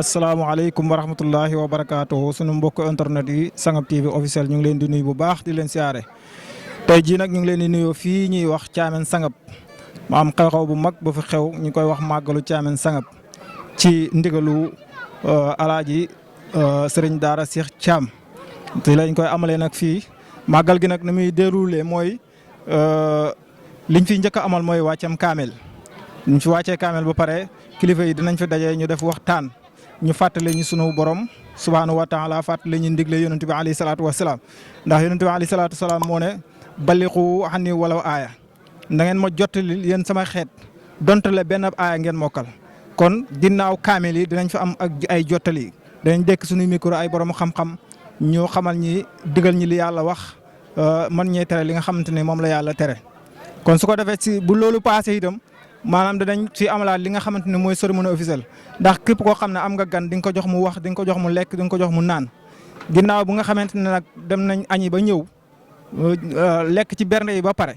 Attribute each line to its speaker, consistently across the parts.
Speaker 1: asalaamaaleykum wa rahmatullahi wa barakaatuhu sunu mbokk internet yi Sangab TV officiel ñu ngi leen di nuyu bu baax di leen siyaare tey jii nag ñu ngi leen di nuyoo fii ñuy wax Thiamène Sangab ma am xew-xew bu mag bu fi xew ñu koy wax màggalu Thiamène Sangab ci ndigalu alaaji sëriñ Daara Cheikh Thiam te lañ koy amalee nag fii màggal gi nag ni muy déroulé mooy liñ fi njëkk a amal mooy wàccam kaamel ñu fi wàccee kaamel ba pare kilifa yi dinañ fi daje ñu def waxtaan ñu fàttali ñu sunu borom subhaanahu wa taala fàttali ñu ndigle yonent bi alayhi salaatu wa salaam ndax yonent bi alayhi salaatu wa salaam moo ne balliqu anni walaw aaya na ngeen ma jottali yéen sama xeet donte le benn aaya ngeen mokkal. kon ginnaaw kaamel yi dinañ fi am ak ay jottali danañ dekk suñuy micro ay borom xam-xam ñu xamal ñi digal ñi li yàlla wax man ñee tere li nga xamante ne moom la yàlla tere. kon su ko defee si bu loolu paasee itam maanaam danañ fi amalaat li nga xamante ne mooy cérémonie officielle ndax képp koo xam ne am nga gan di nga ko jox mu wax di nga ko jox mu lekk di nga ko jox mu naan ginnaaw bu nga xamante ne nag dem nañ añi ba ñëw lekk ci bernde yi ba pare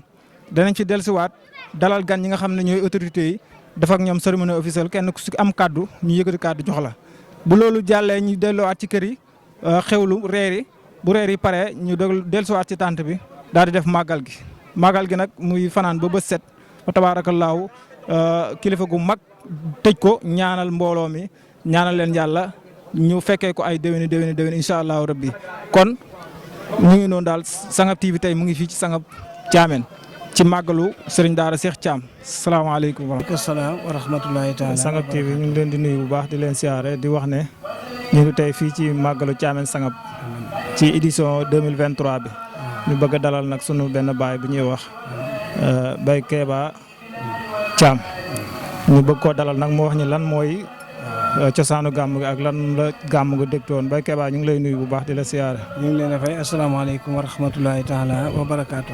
Speaker 1: danañ fi dellusiwaat dalal gan ñi nga xam ne ñooy autorités yi def ak ñoom cérémonie officielle kenn ku si am kaddu ñu yëkkati kaddu jox la. bu loolu jàllee ñu delluwaat ci kër yi xewlu reer yi bu reer yi pare ñu dellusiwaat ci tànt bi daal di def màggal gi nag muy fanaan ba bët set fa tabaarakallaahu kilifa gu mag tëj ko ñaanal mbooloo mi ñaanal leen yàlla ñu fekkee ko ay déwéni incha allahu rabbi kon ñu ngi noonu daal Sangab TV tey mu ngi fii ci Sangab Thiamène ci màggalu Serigne Daara Cheikh Thiam salaamaaleykum.
Speaker 2: waaleykum salaam wa rahmatulahi taala.
Speaker 1: Sangab TV ñu ngi leen di nuyu bu baax di leen siyaare di wax ne ñu ngi tey fii ci màggalu Thiamène Sangab ci édition 2023 bi ñu bëgg a dalal nag sunu benn baay bu ñuy wax Baye Kéba Thiam ñu bëgg koo dalal nag mu wax ñi lan mooy cosaanu gàmm gi ak lan la gàmm gi dégtoon Baye Kéba ñu ngi lay nuyu bu baax di la siyaare.
Speaker 2: ñu ngi leen a fay asalaamaaleykum wa rahmatulahi taala wa barakaatu.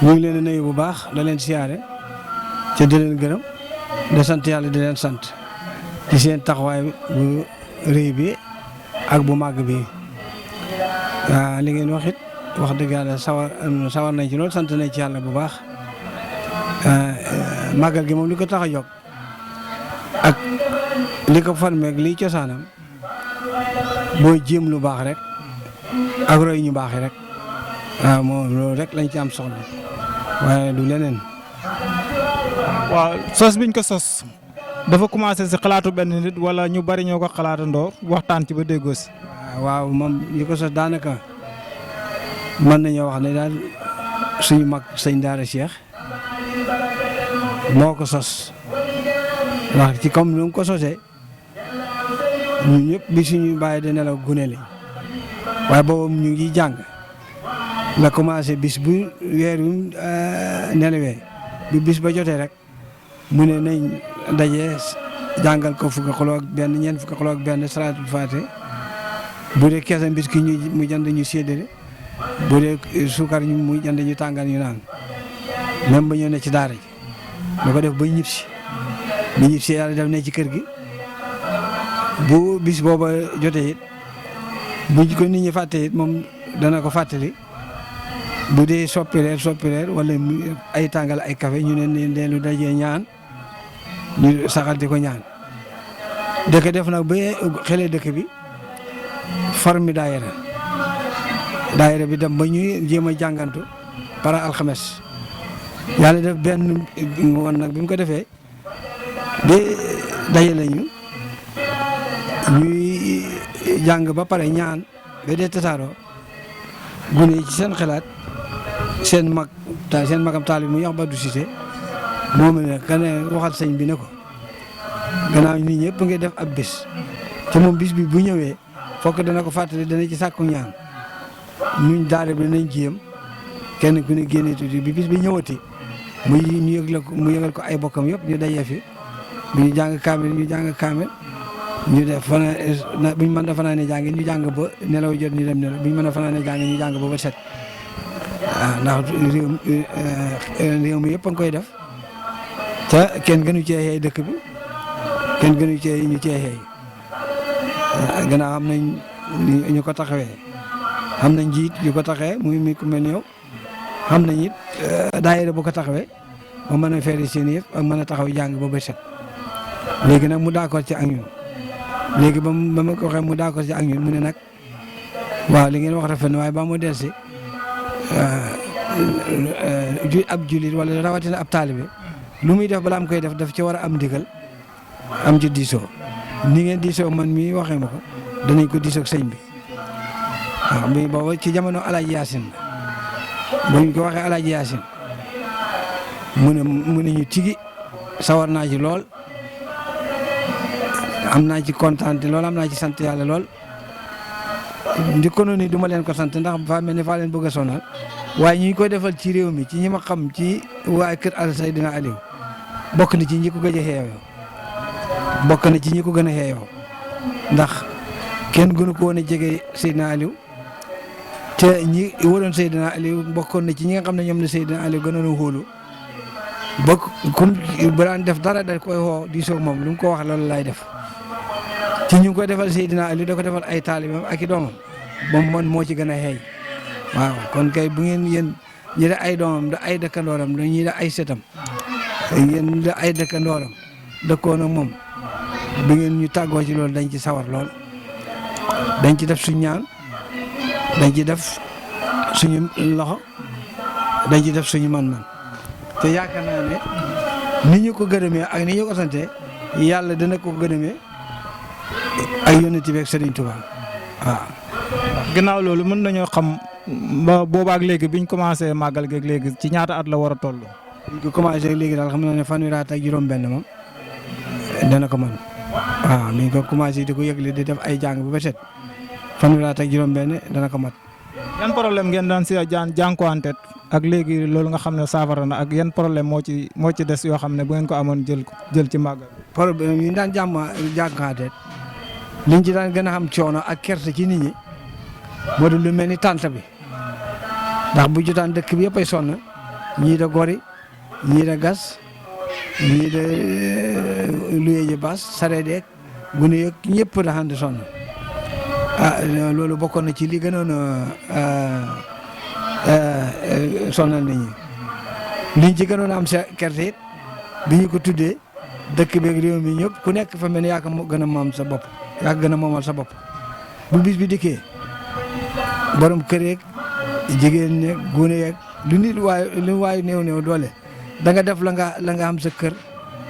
Speaker 2: ñu ngi leen a nuyu bu baax da leen siyaare te di leen gërëm di sant yàlla di leen sant ci seen taxawaay bu rëy bi ak bu màgg bi waaw li ngeen wax it wax dëgg yàlla sawar nañ ci loolu sant nañ ci yàlla bu baax. màggal gi moom li ko tax a jóg ak li ko formé ak liy cosaanam mooy jéem lu baax rek ak roy ñu baax rek waaw moom loolu rek lañ ci am soxla waaye du leneen.
Speaker 1: waaw sos biñ ko sos dafa commencé si xalaatu benn nit wala ñu bari ñoo ko xalaatandoo waxtaan ci ba déggoo si.
Speaker 2: waaw moom ñi ko sos daanaka mën nañoo wax ne daal suñu mag sëñ Daara Cheikh. moo ko sos ndax ci comme ni mu ko sosee ñun ñëpp bi suñu bàyyi da nelaw gune li waaye boobu ñu ngi jàng la commencé bis bu weer wi nelawee bi bis ba jotee rek mu ne nañ daje jàngal ko fukki xuloo ak benn ñeent fukki xuloo ak benn salaatul faate bu dee keesam bis ki mu jënd ñu séddale bu dee suukar ñu muy jënd ñu tàngal ñu naan même ba ñëw ne ci daara ji da ko def ba ñib si bi ñib si yàlla def ne ci kër gi bu bis booba jotee it bu ko nit ñi fàtte it moom dana ko fàttali bu dee soppi reer wala ay tàngal ay café ñu ne leen lu dajee ñaan ñu saxal di ko ñaan dëkk def nag ba xelee dëkk bi formi daayira bi dem ba ñuy jéem a jàngantu para alxames yàlla def benn woon nag bi mu ko defee ba dajale ñu ñuy jàng ba pare ñaan ba dee tasaaroo gune yi ci seen xalaat seen magam taalib mu yox ba du Cissé moom ne ka ne waxal sëñ bi ne ko gannaaw nit ñëpp ngay def ab bis te moom bis bi bu ñëwee fokk dana ko fàttali dana ci sàkku ñaan ñun daara bi danañ jéem kenn ku ne génne tuuti bi bis bi ñëwati mu yëgal ko ay bokkam yëpp ñu dajee fi bu ñu jàng kaamil ñu def buñ mën a fanaane jàng ñu jàng ba nelaw jot ñu dem nelaw buñ mën a fanaane jàng ñu jàng ba set waaw ndax réew mi yëpp a ngi koy def te kenn gënu cee xeey dëkk bi kenn gënu cee ñu cee xeey gannaaw am nañ ñu ko taxawee am nañ njiit yu ko taxawee muy ku mel ni yow xam nañ it daayira bu ko taxawee ba mën a feeri seen yëpp ak mën a taxaw jàng ba set léegi nag mu d'accord ci ak ñun léegi ba ma ko waxee mu d'accord ci ak ñun mu ne nag waaw li ngeen wax rafet na waaye ba mu delsi ab jullit wala rawatina ab taalibe lu muy def balaa am koy daf ci war a am ndigal am ci diisoo ni ngeen diisoo man mii waxee ma ko danañ ko diisoo ak sëñ bi waaw mais booba ci jamono Alaaji Yaasin la bu ñu ko waxee Alaaji Yaasin mu ne ñu tigi sawar naa ci lool am naa ci kontaan te lool am naa ci sant yàlla lool njëkkoon ni du ma leen ko sant ndax fa mel ni faa leen bëgg a sonal waaye ñi koy defal ci réew mi ci ñi ma xam ci waa kër Al Seydina Aliou bokk na ci ñi ko gëj a xeeyoo bokk na ci ñi ko gën a xeeyoo ndax kenn gënu ko woon a jege Seydina Aliou te ñi waroon Seydina Aliou bokkoon na ci ñi nga xam ne ñoom la Seydina Aliou gënoon a xóolu bokk comme bu daan def dara da koy xoo di soog moom lu mu ko wax loolu lay def ci ñu ngi koy defal Seydina Aliou da ko defal ay taalibeem ak i doomam moom man moo ci gën a xeey waaw kon kay bu ngeen yéen ñi da ay doomam da ay dëkkandooram da ñi da ay sëtam yéen da ay dëkkandooram dëkkoon ak moom bu ngeen ñu tàggoo ci loolu dañ ci sawar lool dañ ci def suñu ñaan dañ ci def suñu loxo dañ ci def suñu man-man te yaakaar naa ne ni ñu ko gërëmee ak ni ñu ko sante yàlla dana ko gërëmee ak yonent bi ak Serigne Touba waaw.
Speaker 1: ginnaaw loolu mën nañoo xam ba boobaak léegi biñ commencé màggal geeg léegi ci ñaata at la war a toll.
Speaker 2: biñ ko commencé léegi daal xam naa ne fanweeri at ak juróom-benn moom dana ko mën waaw mi ngi ko commencé di ko yëgle di def ay jàng ba set fanweeri at ak juróom-benn dana ko mat.
Speaker 1: yan problème ngeen daan si jànkuwante ak léegi loolu nga xam ne saafara na ak yan problème moo ci des yoo xam ne bu ngeen ko amoon jël ci màggal.
Speaker 2: problème yi ñu daan jànkuwante liñ ci daan gën a xam coono ak kerte ci nit ñi moo di lu mel ni tànt bi ndax bu jotaan dëkk bi yëpp ay sonn ñii da gori ñii da gas ñii da luye ji bas sareet yeeg gune yeeg ñëpp da xam di sonn loolu bokkoon na ci li gënoon sonal nit ñi liñ ci gënoon am sa kerte it bi ñu ko tuddee dëkk beeg réew mi ñëpp ku nekk fa mel ni yaa ko gën a moom sa bopp yaa gën a moomal sa bopp bu bis bi dikkee borom kër yeeg jigéen ñeeg gune yeeg lu waay néew doole da nga def la nga am sa kër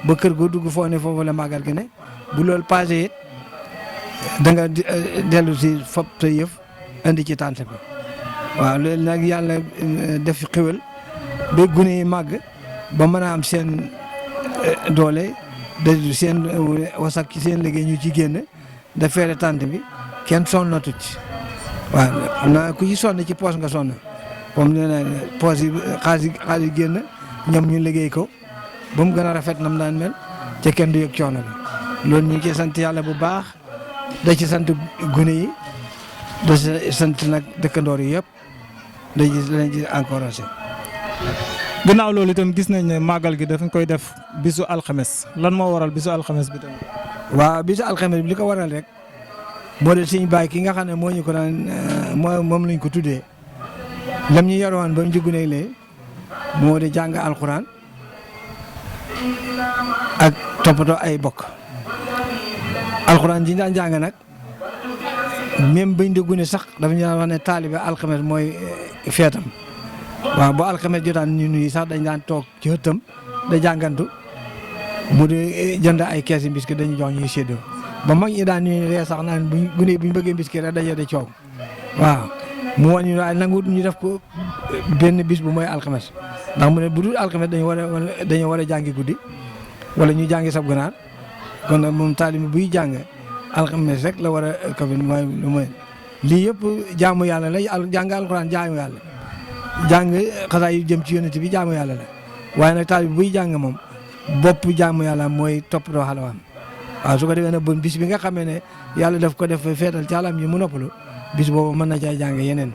Speaker 2: ba kër goo dugg foo ne foofu la màggal gi ne bu loolu passé it da nga dellu si fop sa yëf indi ci tànt bi waaw loolu nag yàlla def xéwal ba gune yi màgg ba mën a am seen doole de seen wasak ci seen liggéey ñu ci génn da feere tànt bi kenn sonnatu ci waaw xam naa ku ci sonn ci poos nga sonn comme nee na poos yi xaalis génn ñoom ñu liggéey ko ba mu gën a rafet nam daan mel te kenn du yëg coono bi loolu ñu ngi ciy sant yàlla bu baax da ci sant gune yi da ci sant nag dëkkandoor yi yëpp dañ ci encouragé.
Speaker 1: ginnaaw loolu itam gis nañ ne màggal gi dafa koy def bisu alxames lan moo waral bisu alxames bi tamit.
Speaker 2: waaw bisu alxames bi li ko waral rek moo de suñu baay ki nga xam ne moo ñu ko daan moom lañ ko tuddee lam ñu yoroon ba mu jógu ne lee moo de jàng alxuraan ak toppatoo ay bokk alxuraan ji ñu daan jàng nag même bañ de gune sax dafa ñu daan wax ne taalibe alxames mooy feetam waaw bu alxames jotaan ñu nuyu sax dañ daan toog ci ëttam da jàngantu mu de jënd ay keesi biscuit dañu jox ñuy séddoo ba mag ñi daan ñu ree sax naan buñ gune buñ bëggee biscuit rek dañoo de coow waaw mu wàññi ñu nangu ñu def ko benn bis bu mooy alxames ndax mu ne bu dul alxames dañoo war a jàngi guddi wala ñu jàngi sab ganaar kon nag moom taalibe buy jàng alxames rek la war a kafin mooy lii yëpp jaamu yàlla la jàng alxuraan jaamu yàlla jàng xasaa yu jëm ci yonent bi jaamu yàlla la waaye nag taalibe buy jàng moom bopp jaamu yàlla mooy toppatoo xalawaan waaw su ko defee nag bon bis bi nga xamee ne yàlla daf ko def feetal ci alam yi mu noppalu bis boobu mën na caa jàng yeneen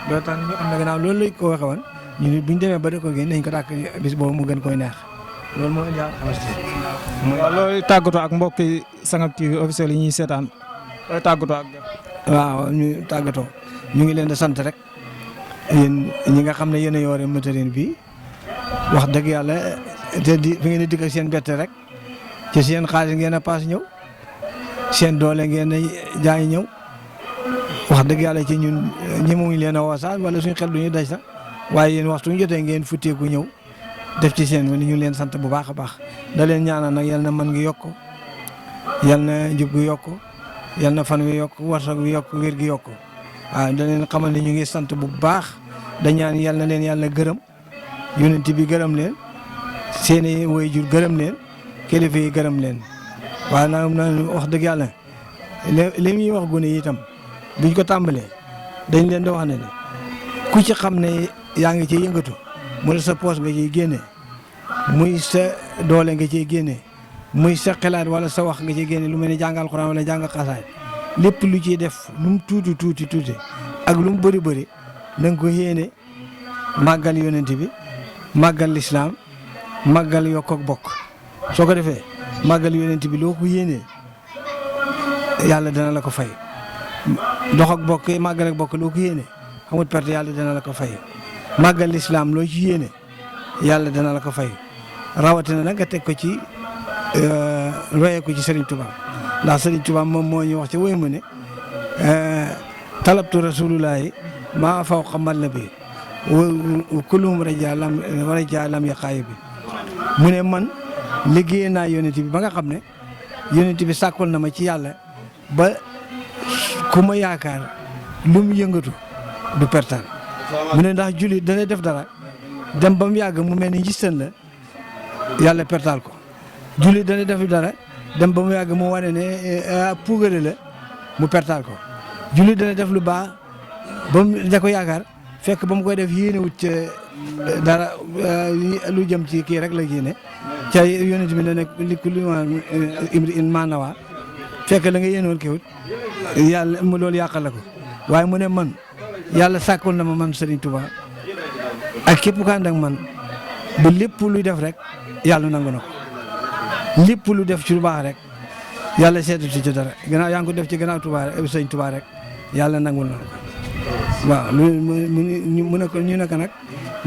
Speaker 2: loolu tax ñu xam ne gannaaw loolu lañ ko waxee woon ñu ne bu ñu demee ba da ko génn nañ ko dàkk bis boobu mu gën koy neex loolu moo indi alxames.
Speaker 1: waaw loolu tàggatoo ak mbokki Sangap TV officiel yi ñuy seetaan loolu tàggatoo ak.
Speaker 2: waaw ñu tàggatoo ñu ngi leen di sant rek yéen ñi nga xam ne yéen a yore matériel bi wax dëgg yàlla te di fi ngeen di dikk seen bette rek ci seen xaalis ngeen a paas ñëw seen doole ngeen jaay ñëw wax dëgg yàlla ci ñun ñemewuñ leen a woo sax wala suñu xel duñu daj sax waaye yéen waxtu ñu jotee ngeen futteeku ñëw def ci seen ñu ngi leen sant bu baax a baax da leen ñaanal nag yal na mën ngi yokk yal na njub gi yokk yal na fan wi yokk warsak wi yokk wér gi yokk waaw da leen xamal ne ñu ngi sant bu baax da ñaan yal na leen yàlla gërëm yonent bi gërëm leen seeni waajur gërëm leen kilifa yi gërëm leen waaye nag wax dëgg yàlla li ñuy wax gune yi itam biñ ko tàmbalee dañ leen di wax ne ku ci xam ne yaa ngi ciy yëngatu mu sa poos nga ciy génne muy sa doole nga ciy génne muy sa xalaat wala sa wax nga ciy génne lu mel ni jàng alxuraan wala jàng xasaay lépp lu ciy def lu mu tuuti ak lu mu bëri bëri na nga ko yéene màggal yonent bi màggal lislaam màggal yokk ak bokk soo ko defee màggal yonent bi loo ko yéenee yàlla dana la ko fay dox ak bokk màggal ak bokk loo ko yéene xamut perte yàlla dana la ko fay màggal lislaam loo ci yéene yàlla dana la ko fay rawatina nag nga teg ko ci royee ko ci Serigne Touba ndax Serigne Touba moom moo ñu wax ci woy mu ne talabtu rasulullahi maa fawqa matlabi wa kulluhum raja lam yaqaayi bi mu ne man liggéey naa yonent bi ba nga xam ne yonent bi sàkkul na ma ci yàlla ba ku ma yaakaar lu mu yëngatu du pertaan mu ne ndax jullit dana def dara dem ba mu yàgg mu mel ni njistan la yàlla pertaal ko jullit dana def dara dem ba mu yàgg mu wane ne puugale la mu pertaal ko jullit dana def lu baax ba mu da ko yaakaar fekk ba mu koy def yéene wut ca dara lu jëm ci kii rek la yéene ca yonent bi ne nekk li ku li imri'in maa nawaa fekk la nga yéene woon kii wut yàlla mu loolu yàqal la ko waaye mu ne man yàlla sàkkul na ma man Serigne Touba ak képp ku ànd ak man ba lépp luy def rek yàlla nangu na ko lépp lu def ci lu baax rek yàlla seetu ci dara gannaaw yaa ngi ko def ci gannaaw Touba rek Serigne Touba rek yàlla nangul na ko waaw mu ne ko ñu ne ko nag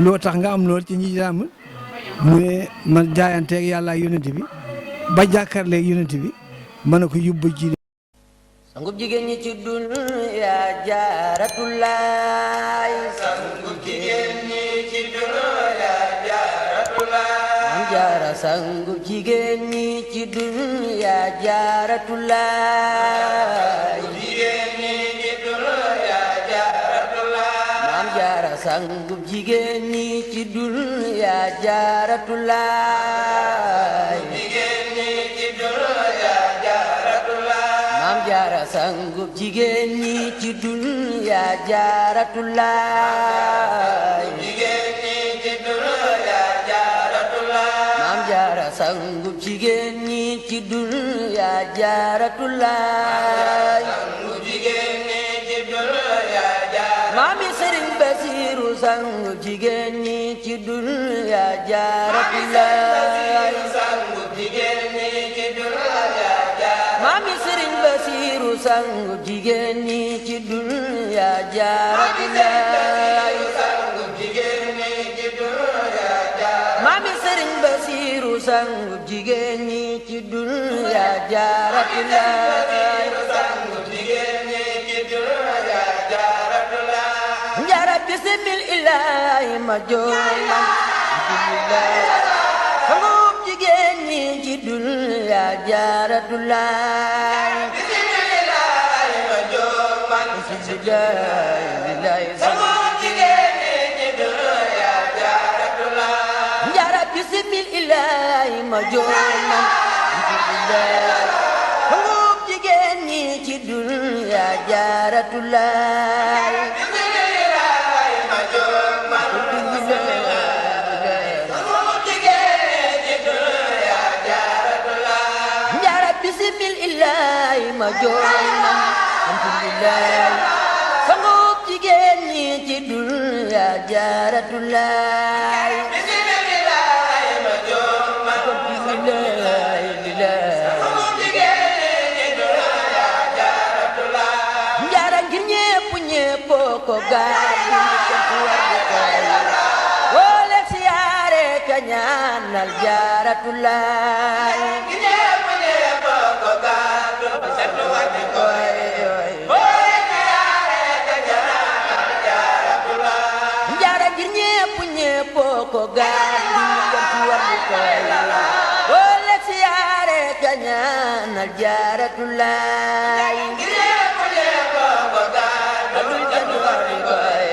Speaker 2: loo tax nga am lool ci ñi jàmm mu ne man jaayanteeg yàlla ak yonent bi ba jàkkaarleeg yonent bi mën na ko yóbbu ji.
Speaker 3: sangub jigéen ñi ci dunya jaaratulaay sangub jigéen ñi ci dunya jaaratulaay mam jaara sangub jigéen ñi ci dunya jaaratulaay jigéen ñi ci dunya jaaratulaay mam jaara sangub jigéen ñi ci dunya jaaratulaay jaara sangub jigéen ñi ci dunya jaaratulaay jigéen ñi ci dunya jaaratulaay maam jaara sangub jigéen ñi ci dunya jaaratulaay sangub jigéen ñi ci dunya jaaratulaay maami Serigne Bassirou sangub jigéen ñi ci dunya jaaratulaay sangub jigéen ñi ci dunya maami Serigne Bassirou sangub jigéen ñi ci dunya jaaratulaay sangub jigéen ñi ci dunya jaaratulaay maami Serigne Bassirou sangub jigéen ñi ci dunya jaaratulaay sangub jigéen ñi ci dunya jaaratulaay njara bisimil ilaahi ma joola sangub jigéen ñi ci dunya jaaratulaay njara bisimil ilaahi ma jooman sangub jigéen ñi ci dunya jaaratulaay njara bisimil ilaahi ma jooman sangub jigéen ñi ci dunya jaaratulaay njara ngir ñépp ñépp ko gàddu wala siyaare ka ñaanal jaaratulaay jaara ngir ñépp ko gàddu ci war di koy boole siyaare ka ñaanal Jaaratulaay ngir ñépp ko gàddu ci war di koy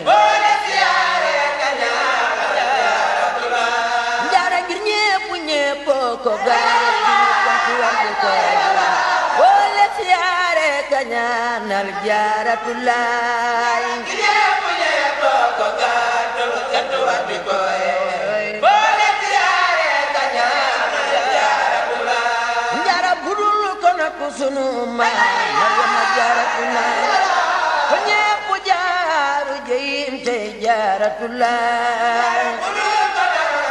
Speaker 3: boole siyaare ka ñaanal Jaaratulaay jaara ngir ñépp ko gàddu ci war di koy boole siyaare ka ñaanal Jaaratulaay sunu maam Maryama Jaaratulaay ko ñépp jaaru jeyim te Jaaratulaay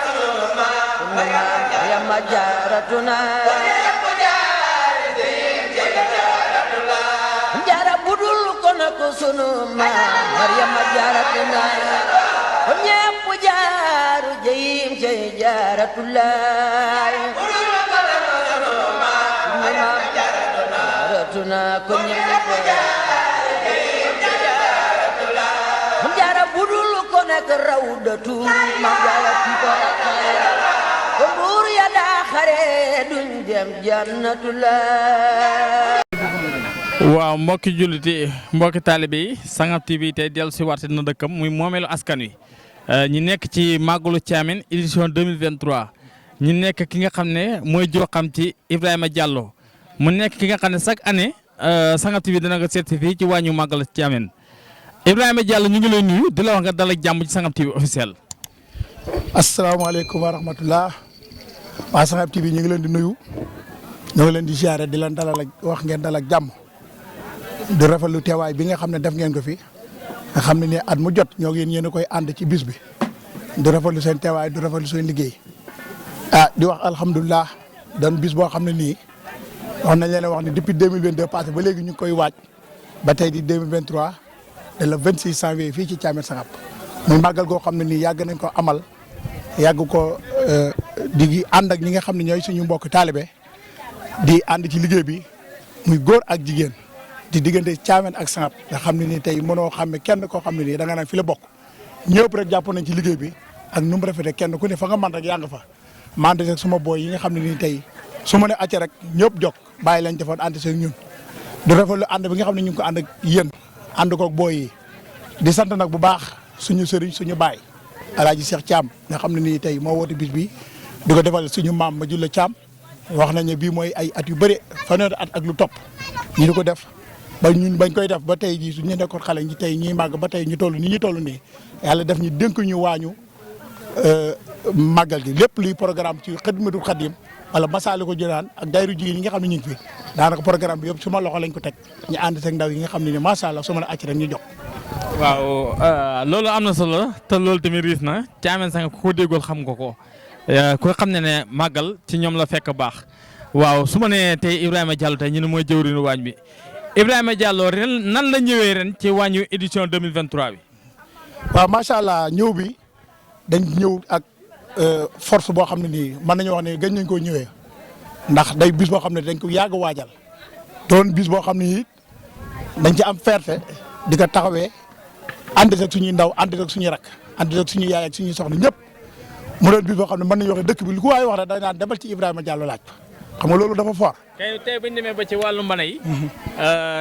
Speaker 3: sunu maam Maryama Jaaratulaay jaara budul ko na ko sunu maam Maryama Jaaratulaay ko ñépp jaaru jeyim te Jaaratulaay ko ñépp jaara budul ko nekk rawdatu ma jaara ci ko ko buur ya daa xare duñ dem Jannatulaay.
Speaker 4: waaw mbokki julliti mbokki taalibe yi Sangap TV tey dellu si waat na dëkkam muy moomeelu askan wi ñi nekk ci màggalu Thiamène édition 2023 ñi nekk ki nga xam ne mooy joo xam ci Ibrahima Diallo mu nekk ki nga xam ne chaque année Sangap TV dina ko seet si fii ci wàññu màggal Thiamène Ibrahima Diallo ñu ngi lay nuyu di la wax nga dal ak jàmm ci Sangap TV officiel.
Speaker 5: asalaamaaleykum wa rahmatullah waa Sangap TV ñu ngi leen di nuyu ñoo ngi leen di ziare di leen dalal ak wax ngeen dal ak jàmm di rafetlu teewaay bi nga xam ne def ngeen ko fi nga xam ne ni at mu jot ñoo ngi yéen a koy ànd ci bis bi di rafetlu seen teewaay di rafetlu seen liggéey di wax alhamdulilah doon bis boo xam ne nii. wax nañ leen wax ni depuis 2022 passé ba léegi ñu ngi koy waaj ba tey di 2023 de le 26 janvier fii ci Thiamène Sangap muy màggal goo xam ne nii yàgg nañ ko amal yàgg ko di ànd ak ñi nga xam ne ñooy suñu mbokk taalibe di ànd ci liggéey bi muy góor ak jigéen di diggante Thiamène ak Sangap nga xam ne nii tey mënoo xam ne kenn koo xam ne nii da nga naan fi la bokk ñëpp rek jàpp nañ ci liggéey bi ak nu mu rafetee kenn ku ne fa nga man rek yaa nga fa mante ak suma booy yi nga xam ne nii tey su ma ne acca rek ñëpp jog bàyyi lañ defoon ànd seeg ñun di rafetlu ànd bi nga xam ne ñu ngi ko ànd ak yéen ànd koog booy yi di sant nag bu baax suñu sëriñ suñu baay Alaaji Cheikh Thiam nga xam ne nii tey moo woote bis bi di ko defal suñu maam ma julla Thiam wax nañ ne bii mooy ay at yu bëri fanweeri at ak lu topp ñu di ko def ba ñun bañ koy def ba tey jii suñu nekkoon xale ñi tey ñuy màgg ba tey ñu toll nii ñu toll nii yàlla def ñu dénk ñu waañu màggal gi lépp luy programme ci Xidmatul Xadim wala masaali ko jëlaan ak dayru jigéen yi nga xam ne ñu ngi fi daanaka programme bi yëpp suma loxo lañ ko teg ñu ànd seeg ndaw yi nga xam ne ni macha allah su ma la acc rek ñu jox.
Speaker 4: waaw loolu am na solo te loolu tamit riis na Thiamène Sangap ku ko déggool xam nga ko ku xam ne màggal ci ñoom la fekk baax waaw su ma nee tey Ibrahima Diallo tey ñu ne mooy jëwriñu waañ bi Ibrahima Diallo ren nan la ñëwee ren ci waañu édition 2023 bi.
Speaker 5: waaw macha allah ñëw bi dañ ñëw ak force boo xam ne nii mën nañu wax ne gëj nañ koo ñëwee ndax day bis boo xam ne dañ ko yàgg waajal doon bis boo xam ne dañ ci am fierté di ko taxawee ànd ak suñuy ndaw ànd ak suñuy rak ànd ak suñuy yaay ak suñuy soxna ñëpp mu doon bis boo xam ne mën nañu wax ne dëkk bi lu ko waay wax rek dañ naan demal ci Ibrahima Diallo laaj ko xam nga loolu dafa fort.
Speaker 4: tey bu ñu demee ba ci wàllu mbana yi.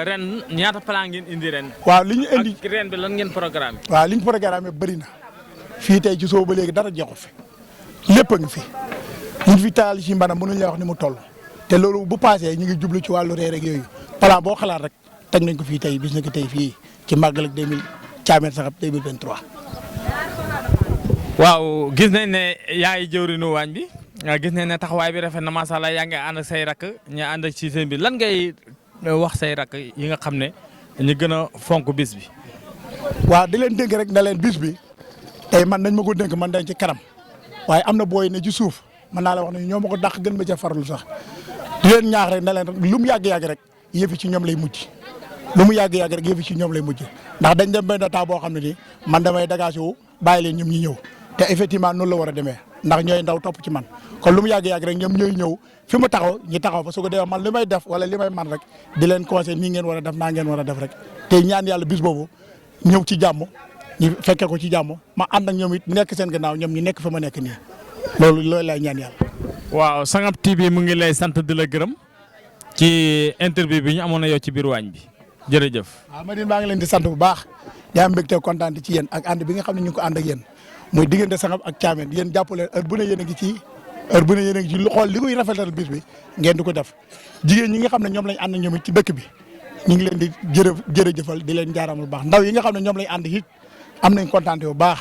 Speaker 4: ren ñaata plan ngeen indi ren.
Speaker 5: waaw li ñu indi
Speaker 4: ak ren bi lan ngeen programme.
Speaker 5: waaw li ñu programme bëri na fii tey ci soo ba léegi dara jeexu fi lépp a ngi fi ñu fi taal ci mbana mënuñ la wax ni mu toll te loolu bu paasee ñu ngi jublu ci wàllu reer ak yooyu plan boo xalaat rek teg nañ ko fii tey bis na ko tey fii ci màggal ak Thiamène Sangap 2023.
Speaker 4: waaw gis nañ ne yaa ngi jëwriñu waañ bi gis nañ ne taxawaay bi rafet na macha allah yaa ngi ànd ak say rakk ñu ànd ak ci seen bi lan ngay wax say rakk yi nga xam ne ñu gën a fonk bis bi.
Speaker 5: waaw di leen dénk rek na leen bis bi tey man nañ ma ko dénk man dañ ci kanam waaye am na booy ne ci suuf mën naa la wax ne ñoo ma ko dàq gën ma ca farlu sax di leen ñaax rek na leen lu mu yàgg-yàgg rek yëfi ci ñoom lay mujj lu mu yàgg-yàgg rek yëfi ci ñoom lay mujj ndax dañ dem benn temps boo xam ne nii man damay dagaase wu bàyyi leen ñoom ñi ñëw te effectivement noonu la war a demee ndax ñooy ndaw topp ci man kon lu mu yàgg-yàgg rek ñoom ñooy ñëw fi mu taxaw ñi taxaw fa su ko defee man li may def wala li may man rek di leen conseil nii ngeen war a def naa ngeen war a def rek te ñaan yàlla bis boobu ñëw ci jàmm ñu fekkee ko ci jàmm ma ànd ak ñoom it nekk seen gannaaw ñoom ñu nekk fa ma nekk nii loolu lay ñaan yàlla.
Speaker 4: waaw Sangap TV mu ngi lay sant di la gërëm ci interview bi ñu amoon na yow ci biir waañ bi jërëjëf.
Speaker 5: waaw Madine maa ngi leen di sant bu baax di am mbégte kontaan ci yéen ak ànd bi nga xam ne ñu ngi ko ànd ak yéen muy diggante Sangap ak Thiamène yéen jàpp leen heure bu ne yéen a ngi ci heure bu ne yéen a ngi ci lu xool li koy rafetal bis bi ngeen di ko def jigéen ñi nga xam ne ñoom lañ ànd ñoom it ci dëkk bi ñu ngi leen di jërëjëfal di leen jaaramal bu baax ndaw yi nga xam ne ñoom lañ ànd it am nañ kontaan bu baax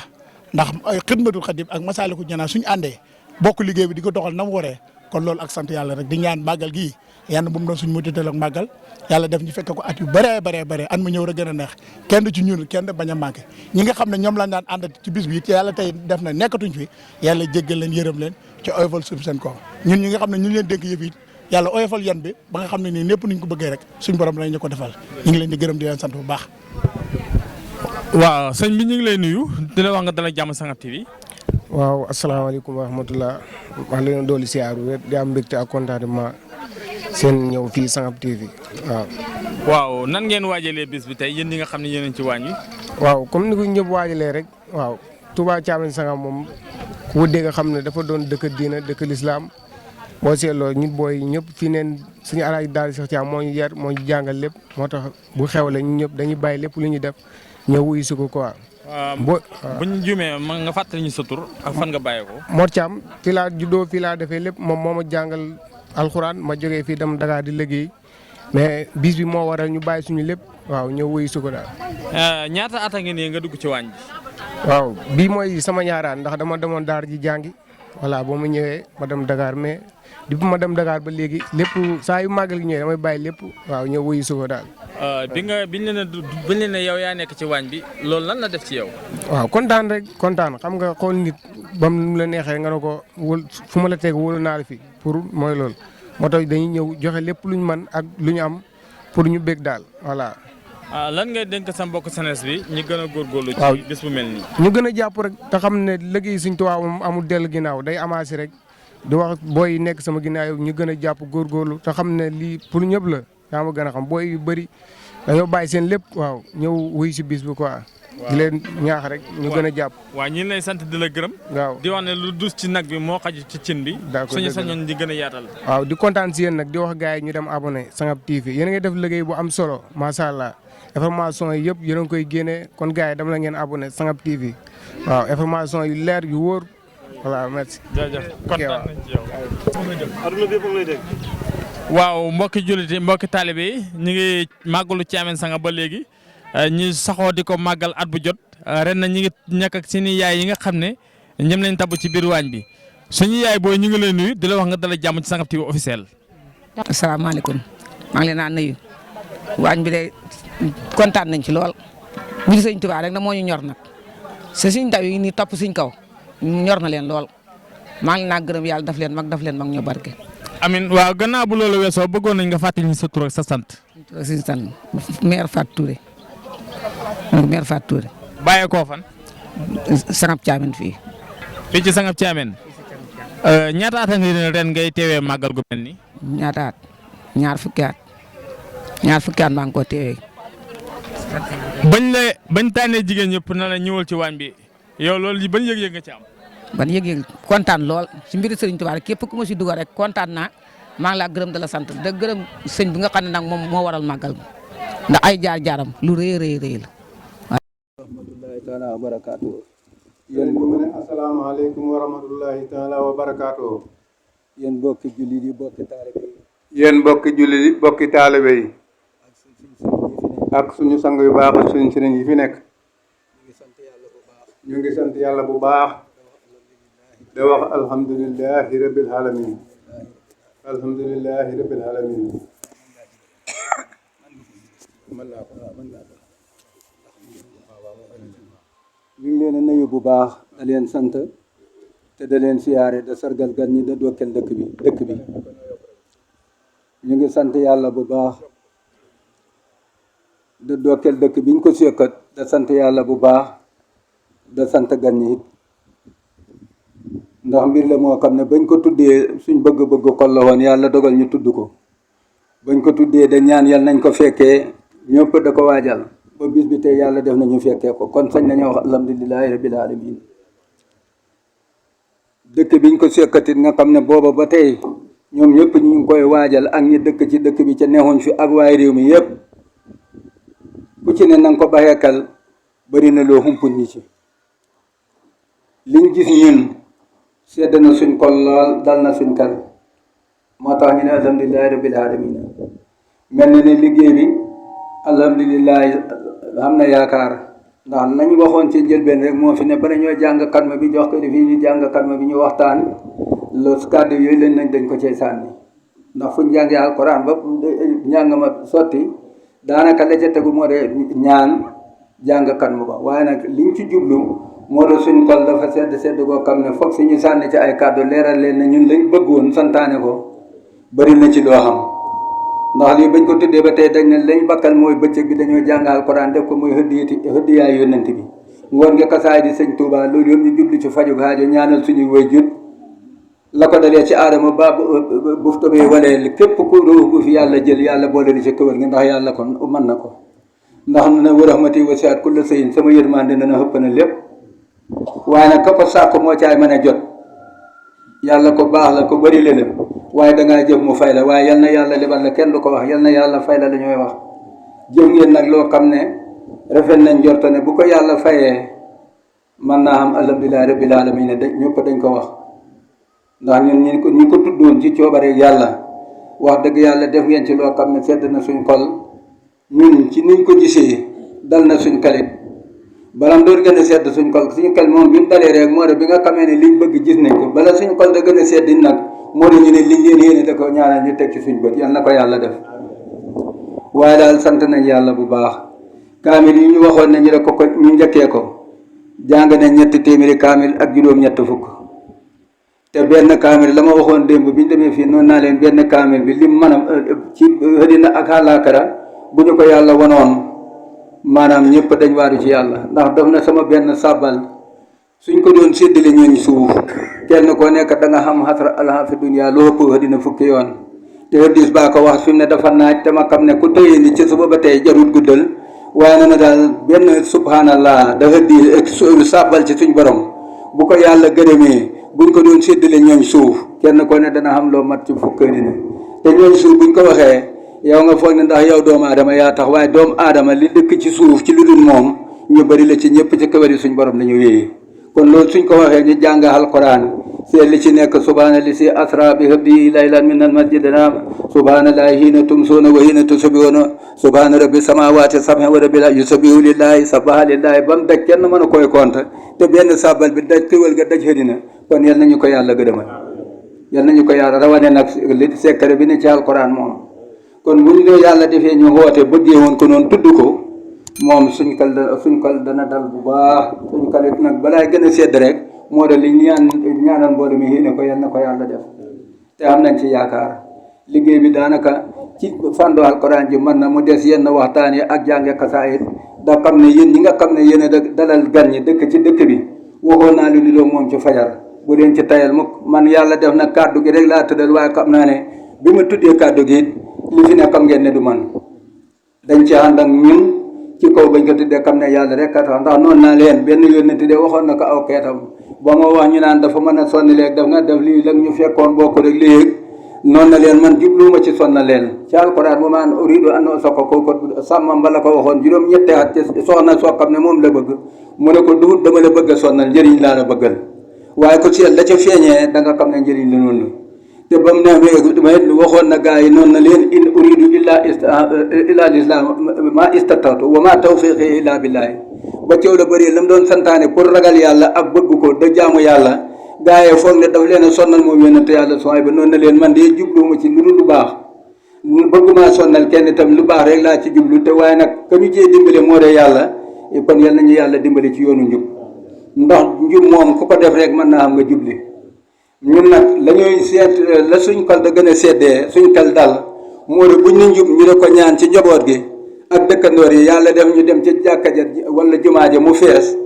Speaker 5: ndax ay xidmatul xadim ak Masaalikul Jinaan suñu àndee bokk liggéey bi di ko doxal na mu waree kon loolu ak sant yàlla rek di ñaan màggal gii yàlla bu mu doon suñu mujjantal ak màggal yàlla def ñu fekk ko at yu bëree an mu ñëw rek gën a neex kenn du ci ñun kenn bañ a manqué ñi nga xam ne ñoom lañ daan ànd ci bis bi it yàlla tey def na nekkatuñ fi yàlla jéggal leen yërëm leen ci oyofal suuf seen kaw ñun ñi nga xam ne ñu leen dénk yëf it yàlla oyofal yan bi ba nga xam ne nii népp niñ ko bëggee rek suñ borom lañ ñu ko defal ñu ngi leen di gërëm di leen sant bu baax.
Speaker 4: waaw sëñ bi ñu ngi lay nuyu di la wax nga dala jàmm Sangap TV.
Speaker 6: waaw asalaamaaleykum wa rahmatulah maa ngi leen dooli siyaaru rek di am mbégte ak contentement seen ñëw fii Sangap TV waaw.
Speaker 4: waaw nan ngeen waajalee bis bi tey yéen ñi nga xam ne yéen ci waañ wi.
Speaker 6: waaw comme ni ko ñëpp waajalee rek waaw Touba Thiamène Sangap moom ku dégg xam ne dafa doon dëkk diina dëkk lislaam boo seetloo ñun booy ñëpp fii neen suñu alaaji daal Cheikh Thiam moo ñu yar moo ñu jàngal lépp moo tax bu xewle ñun ñëpp dañuy bàyyi lépp lu ñuy def ñëw wuyu si ko quoi.
Speaker 4: bu ñu juumee ma nga fàttali ñu sa tur ak fan nga bàyyee ko.
Speaker 6: Mor Thiam fii laa juddoo fii laa defee lépp moom moo ma jàngal alxuraan ma jógee fii dem Dakar di liggéey mais bis bi moo waral ñu bàyyi suñu lépp waaw ñëw wuyu si ko daal.
Speaker 4: ñaata at a ngi nii nga dugg ci waañ bi.
Speaker 6: waaw bii mooy sama ñaaraan ndax dama demoon daar ji jàngi voilà boo ma ñëwee ma dem Dakar mais depuis ma dem Dakar ba léegi lépp saa yu màggal gi ñëwee damay bàyyi lépp waaw ñëw wuyu si ko daal.
Speaker 4: biñ leen ne yow yaa nekk ci waañ bi loolu lan la def ci yow.
Speaker 6: waaw kontaan rek kontaan xam nga xool nit ba mu la neexee nga ne ko wóol fu ma la teg wóolu naa la fi pour mooy loolu moo tax dañuy ñëw joxe lépp luñ mën ak lu ñu am pour ñu bég daal voilà.
Speaker 4: lan ngay dénk sa mbokk senes bi ñu gën a góorgóorlu.
Speaker 6: waaw
Speaker 4: ci bés bu mel nii.
Speaker 6: ñu gën a jàpp rek te xam ne liggéey Sëñ Tuubaa moom amul dellu ginnaaw day amaasi rek di wax booy nekk sama ginnaaw ñu gën a jàpp góorgóorlu te xam ne lii pour ñëpp la yaa ma gën a xam booy yu bëri dañoo bàyyi seen lépp waaw ñëw wuy si bis bi quoi. di leen ñaax rek ñu gën a jàpp.
Speaker 4: waaw ñi lay sant di la gërëm.
Speaker 6: waaw
Speaker 4: di wax ne lu dus ci nag bi moo xaju ci cin bi.
Speaker 6: d'accord
Speaker 4: suñu sañoon di gën a yaatal.
Speaker 6: waaw di kontaan si yéen nag di wax gars yi ñu dem abonné Sangap TV yéen a ngi def liggéey bu am solo macha allah information yi yëpp yéen a ngi koy génnee kon gars yi dem la ngeen abonné Sangap TV waaw information yu leer yu wóor voilà merci.
Speaker 4: jaajëf kontaan nañ ci yow. waaw mbokki jullit yi mbokki taalibe yi ñu ngi màggalu Thiamène Sangap ba léegi ñu saxoo di ko màggal at bu jot ren na ñu ngi nekk ak seeni yaay yi nga xam ne ñoom lañ tabb ci biir waañ bi suñu yaay booy ñu ngi lay nuyu di la wax nga dala jàmm ci Sangap TV officiel.
Speaker 7: asalaamaaleykum maa ngi leen a nuyu waañ bi de kontaan nañ ci lool mbir Sëñ Tuubaa rek na moo ñu ñor nag sa suñ ndaw yi nii topp suñ kaw ñor na leen lool maa ngi leen a gërëm yàlla daf leen mag ñu barke.
Speaker 4: amin waaw gannaaw bu loolu weesoo bëggoon nañ nga fàttali ñu sa tur ak sa sant.
Speaker 7: suñu sant maire Fatou Touré maire Fatou Touré.
Speaker 4: bàyyeekoo fan.
Speaker 7: Sangap Thiamène fii.
Speaker 4: fii ci Sangap Thiamène. ñaata at a ngi ren ngay teewee màggal gu mel nii.
Speaker 7: ñaata at ñaar fukki at maa ngi ko teewee.
Speaker 4: bañ tànnee jigéen ñëpp na la ñëwal ci waañ bi yow loolu ban yëg-yëg nga ci am.
Speaker 7: ban yëg-yëg kontaan lool ci mbiri Sëriñ Tuubaa rek képp ku ma si dugal rek kontaan naa maa ngi laa gërëm da la sant da gërëm sëñ bi nga xam ne nag moom moo waral màggal ndax ay jaar-jaaram lu rëy la.
Speaker 8: rahmatullahi taala wa barakaatu. yéen bu mu ne asalaamaaleykum wa rahmatullahi taala wa barakaatu. yéen mbokki jullit yi mbokki taalibe yi. yéen mbokki jullit yi mbokki taalibe yi. ak suñu sang yu baax ak suñu sëriñ yi fi nekk. ñu ngi sant yàlla bu baax. da wax alhamdulillahi rabbil alamin. alhamdulillahi rabbil alamin. ñu ngi leen a nuyu bu baax da leen sant te da leen siyaare da sargal gan ñi da dokkeel dëkk bi ñu ngi sant yàlla bu baax da dokkeel dëkk bi ñu ko sékkat da sant yàlla bu baax da sant gan ñi it ndax mbir la moo xam ne bañ ko tuddee suñ bëgg-bëgg xol la woon yàlla dogal ñu tudd ko bañ ko tuddee da ñaan yàlla nañ ko fekkee ñëpp da ko waajal ba bis bi tey yàlla def nañu fekkee ko kon sañ nañoo wax alhamdulilahi rabbil alamin dëkk biñ ko sekkatit nga xam ne booba ba tey ñoom ñëpp ñu ngi koy waajal ak ñi dëkk ci dëkk bi ca neexuñ fi ak waaye réew mi yëpp ku ci ne na nga ko bàyyee xel bari na loo xumput ñi ci liñ gis ñun sedd na suñ xol lool dal na suñ xel moo tax ñu ne alhamdulilahi rabbil alamin mel na ne liggéey bi alhamdulilahi am na yaakaar ndax nañ waxoon ci njëlbeen rek moo fi ne bala ñoo jàng xatma bi jox ko di fii ñu jàng xatma bi ñu waxtaan los kàddu yooyu leen nañ dañ ko cee sànni ndax fuñ jàngee alquran ba njàng ma sotti daanaka la ca tegu moo de ñaan jàng xatma ba waaye nag liñ ci jublu moo de suñ xol dafa sedd koo xam ne foog suñu sànni ci ay kàddu leeral leen ne ñun lañ bëggoon santaane ko bari na ci loo xam ndax lii bañ ko tuddee ba tey dañ ne lañ bakkal mooy bëccëg bi dañoo jàng alquran def ko muy hëddiyaay yónnent bi ngoon nga kasaay di sëñ Touba loolu yëpp ñu jublu ci faju haajo ñaanal suñuy waajur la ko dalee ci aadama ba buf tobee walee képp ku ruugu fi yàlla jël yàlla boole di ci këwal nga ndax yàlla kon mën na ko ndax na wa rahmati wasi'at kulla shay'in sama yërmande dana xëpp na lépp waaye nag ka ko sàkk moo caay mën a jot yàlla ko baax la ko bëri la waaye dangaa jëf mu fay la waaye yal na yàlla lebal la kenn du ko wax yal na yàlla fay la ñooy wax jëf ngeen nag loo xam ne rafet nañ njorto ne bu ko yàlla fayee mën naa am alhamdulilahi rabbil alamin ne ñëpp dañ ko wax ndax ñun ñi ko tuddoon ci coobare yàlla wax dëgg yàlla def ngeen ci loo xam ne sedd na suñ xol ñun ci niñ ko gisee dal na suñ kalit balam doon gën a sedd suñ xol moom bi mu dalee rek moo de bi nga xamee ne liñ bëgg gis nañ ko bala suñ xol da gën a sedd nag moo de ñu ne liñ leen yéene da ko ñaanal ñu teg ci suñ bët yal na ko yàlla def waaye daal sant nañ yàlla bu baax kaamil yi ñu waxoon ne ñu ne ko ñu njëkkee ko jàng nañ 300 kaamil ak juróom-ñett fukk te benn kaamil la ma waxoon démb bi ñu demee fii noonu naa leen benn kaamil bi lim mën a ci àddina ak àllaaxira bu ñu ko yàlla wanoon maanaam ñëpp dañ waaru ci yàlla ndax daf na sama benn sàbbal suñ ko doon séddale ñooñ suuf kenn koo nekk da nga xam xasra alha fi dunya lu ëpp àddina fukki yoon te hadiis baa ko wax fi mu ne dafa naaj te ma xam ne ku tëyee ni ci suba ba tey jarul guddal waaye na daal benn subhanallah dafa di sàbbal ci suñ borom bu ko yàlla gërëmee buñ ko doon séddale ñooñ suuf kenn ko ne dana xam loo mat ci fukk àddina te ñooñ suuf buñ ko waxee yow nga foog ne ndax yow doomu aadama yaa tax waaye doomu aadama li dëkk ci suuf ci lu dul moom ñu bari la ci ñëpp ci kawari suñ borom la ñu wéyee kon loolu suñ ko waxee ñu jàng alquran seet li ci nekk subhaana li si asra bi habdi laylan min al masjidina subhaanallahi hiina tumsuuna wa hiina tusbihuuna subhaana rabbi samawati sab'i wa rabbil ardi yusabbihu lillahi sabbaha lillahi ba mu daj kenn mën a koy compte te benn sàbbal bi daj xiwal ga daj xëdina kon yal nañu ko yàlla gërëmal yal nañu ko yàlla rawane nag li secret bi ne ci alquran moom kon buñ ne yàlla defee ñu woote bëggee woon ko noonu tudd ko moom suñ kal dana dal bu baax suñ kalit nag balaay gën a sedd rek moo de li ñaanal mbooloo mi yéene ko yal na ko yàlla def te am nañ ci yaakaar liggéey bi daanaka ci fàndu alquran ji mën na mu des yenn waxtaan yi ak jànge xasaayid da xam ne yéen ñi nga xam ne yéen a dalal gan ñi dëkk ci dëkk bi waxoon naa lu niroo moom ci fajar bu leen ci tayal mukk man yàlla def na kàddu gi rek laa tëddal waaye xam naa ne bi ma tuddee kàddu gi li fi ne xam ngeen ne du man dañ ci ànd ak ñun ci kaw bañ ko tuddee xam ne yàlla rek a tax ndax noonu naa leen benn yónnent de waxoon na ko aw xeetam ba ma wax ñu naan dafa mën a sonni léegi daf nga def lii lag ñu fekkoon bokk rek léegi noonu na leen man jubluuma ci sonna leen ci alquran bu maan uridu an usakka ko sàmmam ba la ko waxoon juróom-ñetti at ci soxna soo xam ne moom la bëgg mu ne ko duut dama la bëgg a sonnal njëriñ laa la bëggal waaye ko ci la ca feeñee da nga xam ne njëriñ la noonu te ba mu ne waxoon na gaa yi noonu na leen in uridu illa l'islam ma istatatu wa ma tawfiqi illa billahi ba coow la bëri la mu doon santaane pour ragal yàlla ak bëgg ko da jaamu yàlla gaa yi foog ne daf leen a sonnal moom yonente yàlla sooy ba noonu na leen man de jubluwuma ci lu dul lu baax bëgguma sonnal kenn itam lu baax rek laa ci jublu te waaye nag ka ñu cee dimbale moo de yàlla kon yal nañu yàlla dimbale ci yoonu njub ndax njub moom ku ko def rek mën naa am nga jubli ñun nag la ñuy seet la suñ kal da gën a seddee suñ kal dal moo de buñ ne njub ñu ne ko ñaan ci njaboot gi ak dëkkandoor yi yàlla def ñu dem ci jàkka ja wala jumaa ja mu fees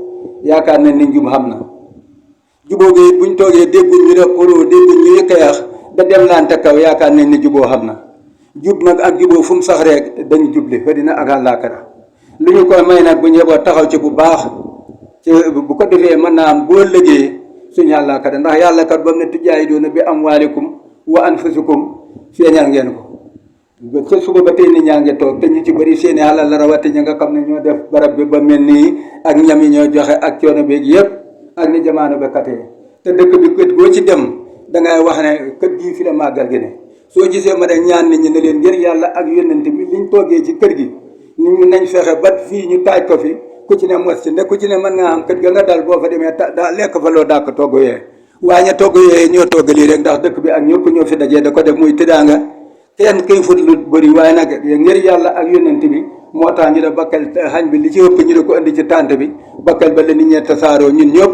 Speaker 8: yaakaar nañ ni njub xam na jubóo gi buñ toogee dégguñ ñu ne xuloo dégguñ ñu yëkka yaax da dem lante kaw yaakaar nañ ne jubóo xam na jub nag ak jubóo fu mu sax rek dañu juble fa dina ak àllaaxira lu ñu koy may nag bu ñëboo taxaw ci bu baax ci bu ko defee mën naa am boo lëgee suñu àllaaxira ndax yàlla kat ba mu ne tujaahiduuna bi amwaalikum wa anfusikum feeñal ngeen ko ca suba ba tey nit ñaa ngi toog te ñu ci bëri seeni alal la rawati ñi nga xam ne ñoo def barab bi ba mel nii ak ñam yi ñoo joxe ak coono beeg yëpp ak ni jamaano ba katee te dëkk bi kët goo ci dem dangay wax ne kër gii fi la màggal gi ne soo gisee ma ne ñaan nit ñi ne leen ngir yàlla ak yónnante bi liñ toogee ci kër gi nit ñi nañ fexe ba fii ñu taaj ko fi ku ci ne mos ci ne ku ci ne mën nga am kër ga nga dal boo fa demee daa lekk fa loo dàkk togg yee waaye ña togg yee ñoo togg lii rek ndax dëkk bi ak ñëpp ñoo fi dajee da ko def muy tëddaanga kenn kay fut lu bëri waaye nag ngir yàlla ak yónnante bi moo tax ñu da bakkal xañ bi li ci ëpp ñu da ko indi ci tànt bi bakkal ba la nit ñee tasaaroo ñun ñëpp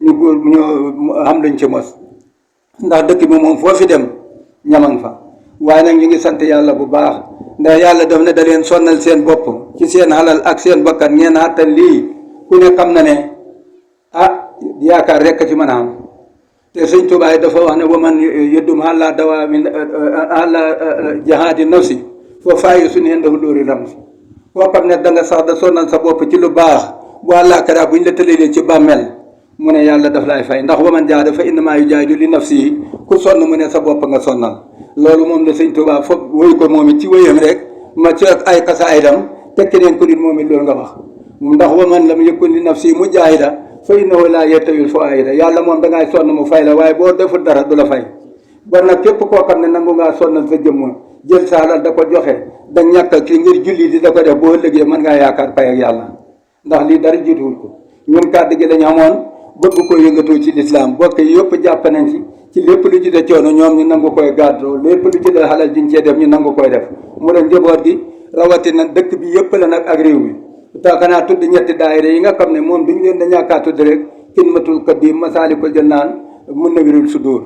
Speaker 8: ñu xam luñ ci mos ndax dëkk bi moom foo fi dem ñamang fa waaye nag ñu ngi sant yàlla bu baax ndax yàlla daf ne da leen sonnal seen bopp ci seen xalal ak seen bakkan ngeen xattan lii ku ne xam na ne yaakaar rekk ci mën a am te sëñ Tuubaa dafa wax ne waman yëddum àlla dawa min àlla jahaadi nafsi foo faayi suñu yendahu dóori ram si koo xam ne da nga sax da sonnal sa bopp ci lu baax bu àllaaxira buñ la tëlee ci bàmmeel mu ne yàlla daf lay fay ndax waman jaada fa innamaa yujaahidu li nafsihi ku sonn mu ne sa bopp nga sonnal loolu moom la sëñ Tuubaa foog woy ko moom it ci wéyam rek ma ci ay xasaayidam te keneen ku nit moom it loolu nga wax ndax waman lam yakun li nafsihi mujaahida fa innahu laa yastawil fawaa'ida yàlla moom dangay sonn mu fay la waaye boo deful dara du la fay ba nag képp koo xam ne nangu ngaa sonnal sa jëmm jël sa alal da ko joxe da ñàkkal ki ngir julli di da ko def boo ëllëgee mën ngaa yaakaar pay ak yàlla ndax lii dara jiituwul ko ñun kàddu gi lañu amoon bëgg ko yëngatoo ci lislaam bokk yi yëpp jàpp nañ ci lépp lu ci de coono ñoom ñu nangu koy gàddoo lépp lu ci de xalal jiñ cee def ñu nangu koy def mu doon njaboot gi rawatina dëkk bi yëpp la nag ak réew mi ta xanaa tudd ñetti daayira yi nga xam ne moom duñ leen da ñàkkaa tudd rek Xidmatul Xaadim Masaalikul Jinaan Munawwirul Sudur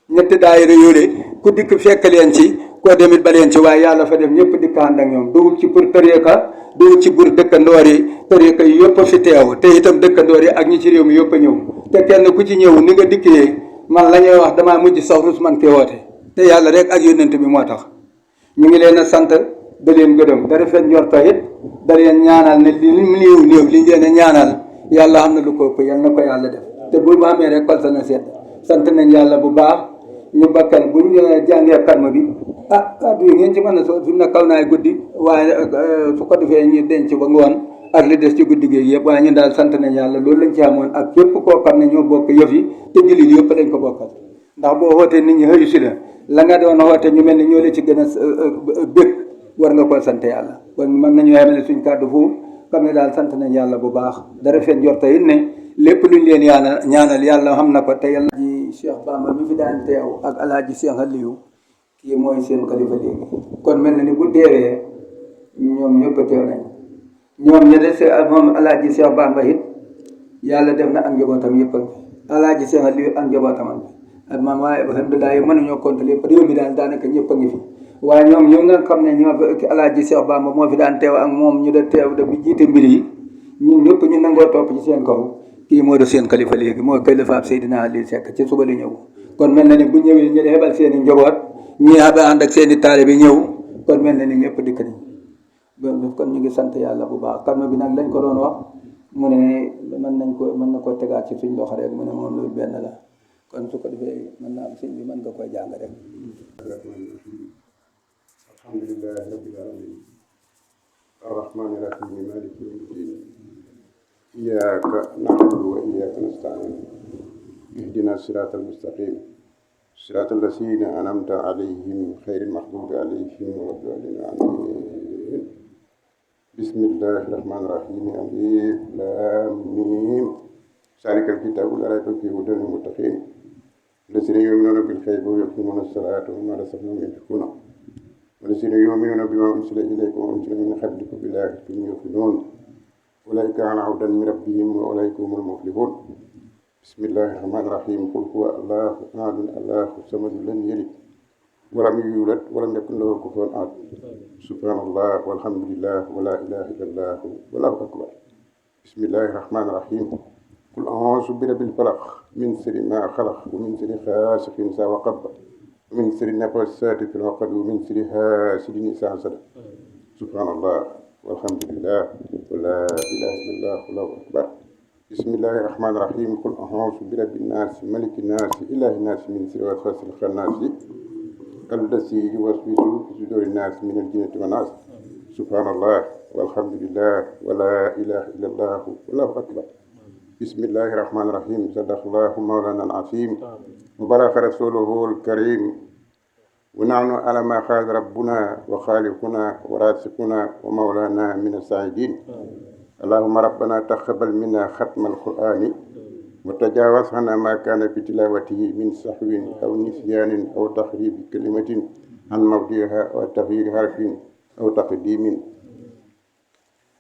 Speaker 8: ñetti daayira yooyu ku dikk fekk leen ci koo demit ba leen ci waaye yàlla fa def ñëpp dikk ànd ak ñoom duwul ci pour tariqa duwul ci pour dëkkandoor yi tariqa yi yëpp fi teew te itam dëkkandoor yi ak ñi ci réew mi yëpp a ñëw te kenn ku ci ñëw ni nga dikkee man la ñuy wax damaa mujj sax rus man kee woote te yàlla rek ak yónnent bi moo tax ñu ngi leen a sant da leen gërëm da rafet njorto it da leen ñaanal ne li néew li leen a ñaanal yàlla xam na lu ko ëpp yal na ko yàlla def te bu ma amee rek kolta na seet sant nañ yàlla bu baax ñu bakkal buñ jàngee karma bi kàddu yi ngeen ci mën a soo fi mu ne kaw naay guddi waaye su ko defee ñu denc ba ngoon ak li des ci guddi gi yëpp waaye ñun daal sant nañ yàlla loolu lañ ci amoon ak képp koo xam ne ñoo bokk yëf yi te jullit yëpp lañ ko bokkal ndax boo wootee nit ñi xëyu si la nga doon woote ñu mel ni ñoo la ci gën a bëgg war nga koo sant yàlla kon mën nañu yemale suñ kàddu foofu xam ne daal sant nañ yàlla bu baax dara fen jorta it ne lépp luñ leen ñaanal yàlla xam na ko te yàlla ji Cheikh Bamba mi fi daan teew ak alaaji Cheikh Aliou kii mooy seen xalifa léegi kon mel na ni bu teewee ñoom ñëpp teew nañ ñoom ña des moom alaaji Cheikh Bamba it yàlla def na ak njabootam yëpp a ngi alaaji Cheikh Aliou ak njabootam ak maam waaye alhamdulilah mënuñoo compter lépp réew mi daal daanaka ñëpp a ngi fi waaye ñoom ñoo nga xam ne ñoo fi alaaji Cheikh Bamba moo fi daan teew ak moom ñu da teew da bi jiite mbir yi ñun ñëpp ñu nangoo topp ci seen kaw kii moo def seen xalifa léegi moo xalifa Seydina Ali Seck ci suba la ñëw kon mel na ni bu ñëwee ñu xebal seen i njaboot ñii xaba ànd ak seen i taalibe bi ñëw kon mel na ni ñëpp dikk nañ kon ñu ngi sant yàlla bu baax karma bi nag lañ ko doon wax mu ne mën na ko tegaat ci suñ loxo rek mu ne moom loolu benn la kon su ko defee mën naa am sëñ bi mën nga koy jàng rek
Speaker 9: alhamdulillahi rabbil alamin arrahmani rahim maliki yawmiddin iyyaka na'budu wa iyyaka nasta'in ihdina siratal mustaqim siratal ladzina an'amta alayhim ghayril maghdubi alayhim waladdallin amin bismillahir rahmanir rahim alif lam mim zalikal kitabu la rayba fihi hudan lil muttaqin الذين يؤمنون بالغيب ويقيمون الصلاة ومما رزقناهم ينفقون والذين يؤمنون بما أنزل إليكم وأنزل من قبلكم بالآخرة هم يوقنون أولئك على هدى من ربهم وأولئك هم المفلحون بسم الله الرحمن الرحيم قل هو الله أحد الله الصمد لم يلد ولم يولد ولم يكن له كفوا أحد سبحان الله والحمد لله ولا إله إلا الله والله أكبر بسم الله الرحمن الرحيم قل أعوذ برب الفلق من شر ما خلق ومن شر غاسق إذا وقب ومن شر النفاثات في العقد ومن شر حاسد إذا حسد سبحان الله والحمد لله ولا إله إلا الله والله أكبر بسم الله الرحمن الرحيم قل أعوذ برب الناس ملك الناس إله الناس من شر الوسواس الخناس الذي يوسوس في صدور الناس من الجنة والناس سبحان الله والحمد لله ولا إله إلا الله والله أكبر بسم الله الرحمن الرحيم صدق الله مولانا العظيم وبارك رسوله الكريم ونحن على ما قال ربنا وخالقنا ورازقنا ومولانا من السعيدين اللهم ربنا تقبل منا ختم القرآن وتجاوز عنا ما كان في تلاوته من سهو أو نسيان أو تخريب كلمة عن موضعها أو تغيير حرف أو تقديم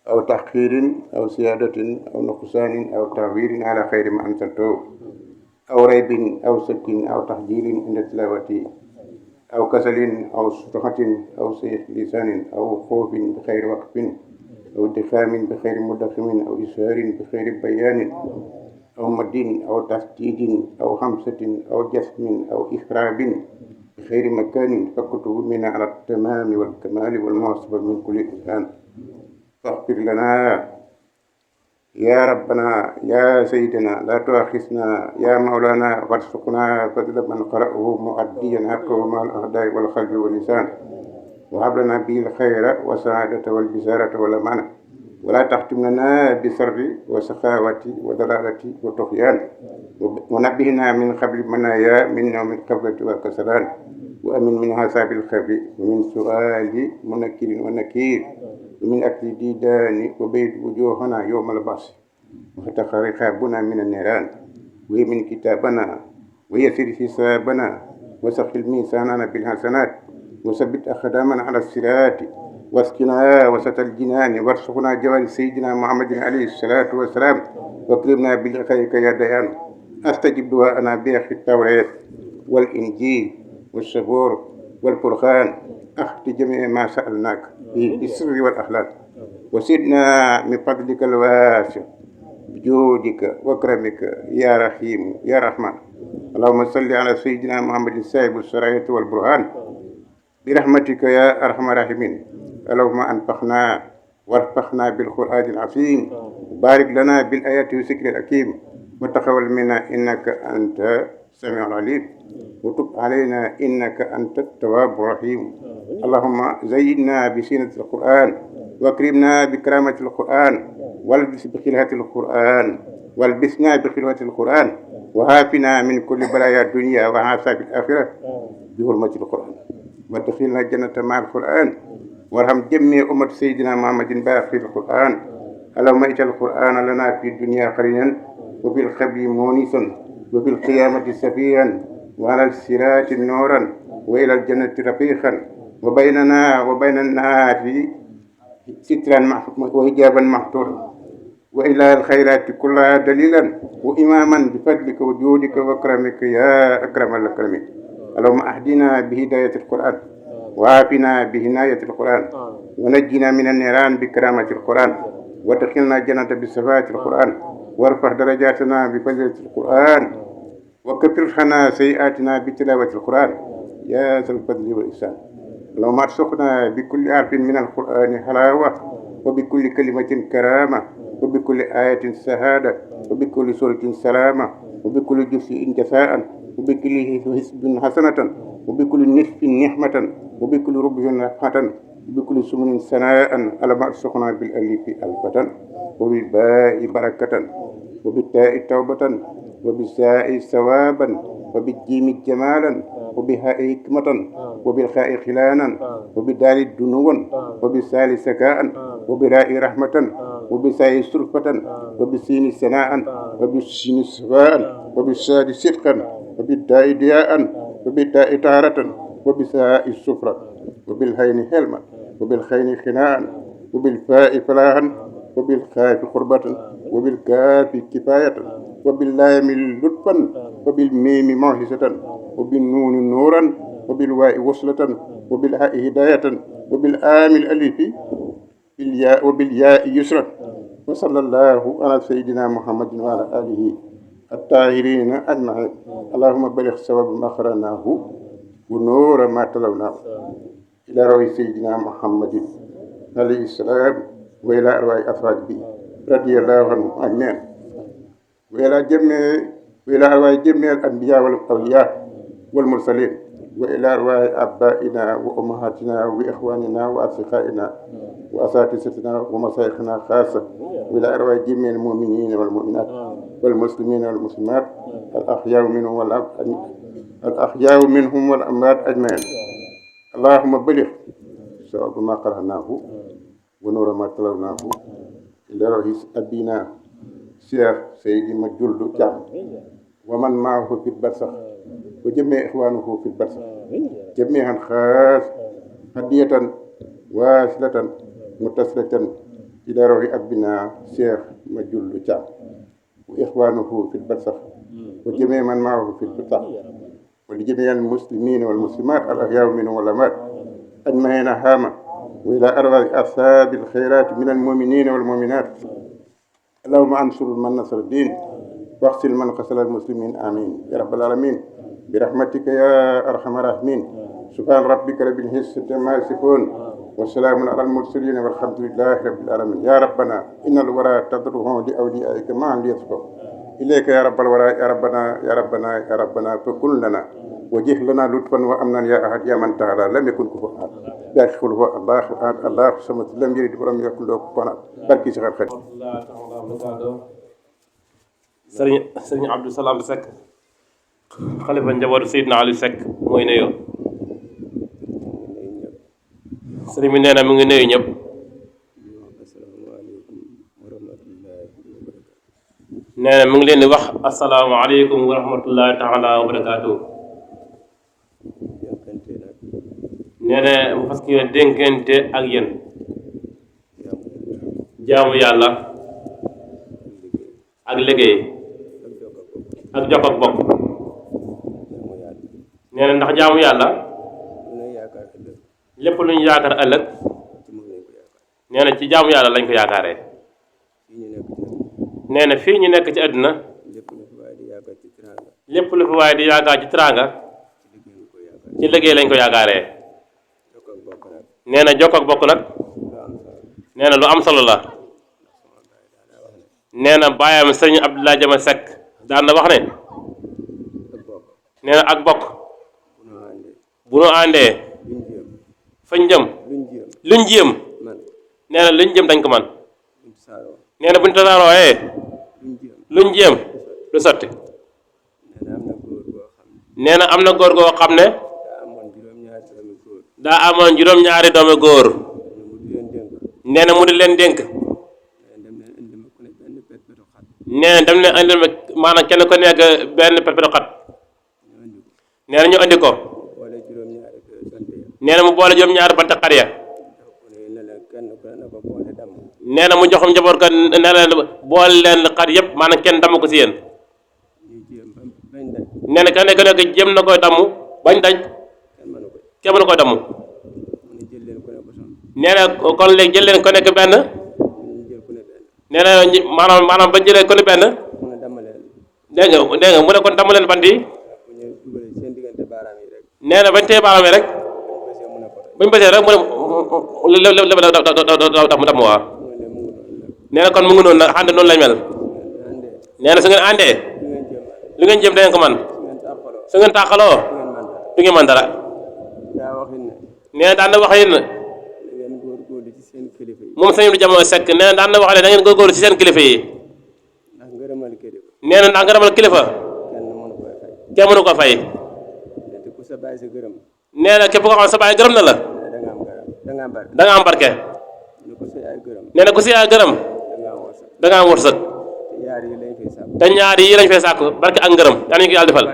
Speaker 9: أو تحقير أو زيادة أو نقصان أو تعبير على خير ما أنزلته أو ريب أو شك أو تحذير عند تلاوته أو كسل أو سرعة أو سيف لسان أو خوف بخير وقف أو دخام بخير مدخم أو إسهار بخير بيان أو مد أو تسديد أو همسة أو جسم أو إخراب بخير مكان فكتب منا على التمام والكمال والمواصفة من كل إنسان فاغفر لنا يا ربنا يا سيدنا لا تؤاخذنا يا مولانا وارزقنا فضل من قرأه مؤديا حقه مع الأعداء والقلب واللسان وهب لنا به الخير والسعادة والبشارة والأمانة ولا تختمنا بسر وسخاوة وضلالة وطغيان ونبهنا من قبل المنايا من يوم القبلة والكسلان وأمن من عذاب الخبر ومن سؤال منكر ونكير ومن أكل ديدان وبيت وجوهنا يوم البعث وفتح رقابنا من النيران ومن كتابنا ويسر حسابنا وسخل ميزاننا بالحسنات وثبت أقدامنا على الصراط واسقنا وسط الجنان وارزقنا جوال سيدنا محمد عليه الصلاة والسلام واكرمنا بلقائك يا ديان أستجب دعاءنا بأخي التوراة والإنجيل والزبور والفرقان أخذ جميع ما سألناك بالسر والأخلاق وسدنا من فضلك الواسع بجودك وكرمك يا رحيم يا رحمن اللهم صل على سيدنا محمد صاحب السراية والبرهان برحمتك يا أرحم الراحمين اللهم أنفقنا وارفقنا بالقرآن العظيم وبارك لنا بالآيات والذكر الحكيم وتقبل منا إنك أنت السميع العليم وتب علينا إنك أنت التواب الرحيم اللهم زينا بزينة القرآن واكرمنا بكرامة القرآن والبس بخلعة القرآن والبسنا بخلوة القرآن وعافنا من كل بلايا الدنيا وعذاب الآخرة بحرمة القرآن وادخلنا الجنة مع القرآن وارحم جميع أمة سيدنا محمد باقي القرآن اللهم اجعل القرآن لنا في الدنيا قرينا وفي القبر مونسا وفي القيامة سفيا وعلى الصراط نورا وإلى الجنة رفيقا وبيننا وبين النار سترا وحجابا محتورا وإلى الخيرات كلها دليلا وإماما بفضلك وجودك وكرمك يا أكرم الأكرمين اللهم أهدنا بهداية القرآن وعافنا بهناية القرآن ونجنا من النيران بكرامة القرآن وادخلنا الجنة بصفات القرآن وارفع درجاتنا بفضيلة القرآن وكفر عنا سيئاتنا بتلاوة القرآن يا ذا الفضل والإحسان اللهم ارزقنا بكل حرف من القرآن حلاوة وبكل كلمة كرامة وبكل آية سهادة وبكل سورة سلامة وبكل جزء جزاء وبكل حسب حسنة وبكل نصف نحمة وبكل ربع رحمة وبكل سمن سناء على ما ارزقنا بالألف ألفة وبالباء بركة وبالتاء توبة وبالساء ثوابا وبالجيم جمالا وبهاء حكمة وبالخاء خلانا وبالدال دنوا وبالسال سكاء وبراء رحمة وبساء سلفة وبالسين سناء وبالسين سواء وبالساد صدقا وبالداء دياء وبالتاء تارة وبساء السفرة وبالهين حلما وبالخين خناء وبالفاء فلاحا وبالخاف قربة وبالكاف كفاية وباللام لطفا وبالميم موهسة وبالنون نورا وبالواء وصلة وبالهاء هداية وبالآم الألف وبالياء يسرا wa sallallahu ala sayyidina muhammadin wa ala alihi at-tahirina ajmain allahumma balligh sawaba ma qara'nahu wa nuura ma talawnaahu ila rawi sayyidina muhammadin alayhi salaam wa ila arwaahi ashabihi radiyallahu anhum ajmain wa ila arwaahi jami' al-anbiya wal awliya wal mursalin wa ila arwaahi abbaa'ina wa ummahatina wa ikhwanina wa asdiqaa'ina wa asatizatina wa masayikhina xaasa wa ila arwaahi jami' al-mu'minina wal mu'minat wal muslimina wal muslimat al-ahyaa'u minhum wal amwaat ajmain allahumma balligh sawaba ma qara'nahu wa nuura ma talawnaahu ila rawi abina Cheikh Seydi ma juldu Thiam wa man maahu fil barsakh wa jami' ikhwanuhu fil barsakh jami'an khaas hadiyatan wasilatan muttasilatan ila rawi abina Cheikh ma juldu Thiam wa ikhwanuhu fil barsakh wa jami' man maahu fil barsakh wa li jami' al muslimin wal muslimat al ahyaa minhum wal amwaat ajma'in haama wa ila arwaahi ashaabil khayraat min al mu'minin wal mu'minat allahumma ansur man nasara din واغسل من قتل المسلمين آمين يا رب العالمين برحمتك يا أرحم الراحمين سبحان ربك رب العزة عما يصفون وسلام على المرسلين والحمد لله رب العالمين يا ربنا إن الورى تضره لأوليائك معا ليصفوا إليك يا رب الورى يا ربنا يا ربنا يا ربنا فكن لنا وجه لنا لطفا وأمنا يا أحد يا من تعالى لم يكن كفوا أحد لا يدخل هو الله أحد الله الصمد لم يلد ولم يكن له كفوا أحد بركي سخر خير
Speaker 10: sëriñ Abdou Salam Seck xalifa njabootu Seydina Ali Seck mooy nuyoo sëriñ bi nee na mu ngi nuyu ñëpp nee na mu ngi leen di wax asalaamaaleykum wa rahmatullahi taala wa barakaatu nee na mu fas yéene dénkante ak yéen jaamu yàlla ak liggéey ak jokk ak bokk nee na ndax jaamu yàlla lépp lu ñu yaakaar ëllëg nee na ci jaamu yàlla lañ ko yaakaaree nee na fii ñu nekk ci àdduna lépp lu fi waaye di yaakaar ci teraanga ci liggéey lañ ko yaakaaree nee na jokk ak bokk nag nee na lu am solo la nee na baayam sëriñ Abdoulaye Jama Seck daan na wax ne nee na ak bokk bu nu àndee fañ jëm luñ jéem nee na luñ jëm dañ ko man nee na buñ tasaarooyee luñ jéem du sotti nee na am na góor goo xam ne daa amoon juróom-ñaari doomi góor nee na mu di leen dénk nee na dem leen andil ma maanaam kenn ko nekk benn pepero xat nee na ñu andi ko nee na mu boole juróom-ñaari bant xar ya nee na mu joxum njaboot ka ne leen boole leen xar yëpp maanaam kenn damm ko si yéen nee na kenn ko nekk jëm na koy damm bañ daj kenn mënu koy damm nee na kon léegi jël leen ko nekk benn nee na maanaam bañ jëlee ko ne benn dégg nga mu ne kon damm leen bant yi nee na bañ tee baaraam yi rek buñ bësee rek mu ne damm waa nee na kon mu ngi noonu nag ànd noonu lañ mel nee na su ngeen àndee lu ngeen jëm dangeen ko man su ngeen tàqaloo du ngeen man dara nee na daan na wax yéen moom sëñ bi Jamono Seck nee na daan na wax ne da ngeen góorgóorlu ci seen kilifa yi nee na ndax ngërëmal kilifa kenn mënu ko fay nee na képp koo xam ne sa baay gërëm na la da nga am barke nee na ku si yaay gërëm da nga am wërsëg te ñaar yi lañ fay sàkk barke ak ngërëm yaa nañu ko yàlla defal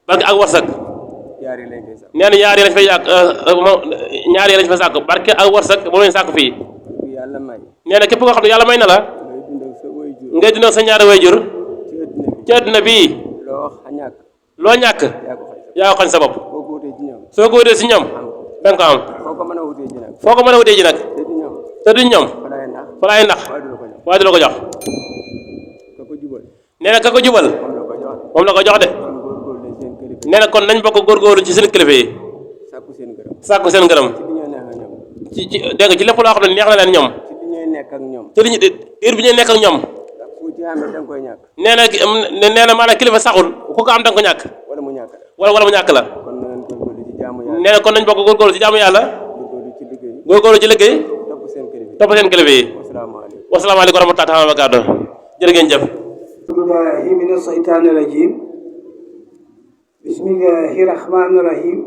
Speaker 10: barke ak wërsëg nee na ñaar yi lañ fay yàq ñaar yi lañ fay sàkk barke ak wërsëg moom lañ sàkk fii nee na képp koo xam ne yàlla may na la ngay dund ak sa ñaari waajur ci àdduna bii loo ñàkk yaa ko xañ sa bopp soo ko wutee si ñoom danga ko am foo ko mën a wutee ji nag te duñ ñoom fa ku lay nax waaye du la ko jox nee na ka ko jubal moom la ko jox de nee na kon nañ bokk góorgóorlu ci seen kilifa yi sàkku seen ngërëm ci dégg nga ci lépp loo xam ne neex na leen ñoom ci li ñu heure bi ñuy nekk ak ñoom nee na maanaam kilifa saxul ku ko am da nga ko ñàkk wala mu ñàkk la nee na kon nañ bokk góorgóorlu ci jaamu yàlla góorgóorlu ci liggéey topp seen kilifa yi wasalaamaaleykum wa rahmatulah wa barakaatuh jërë ngeen jëf
Speaker 11: billahi mina shaytaani rajim bismillahi rahmaani rahim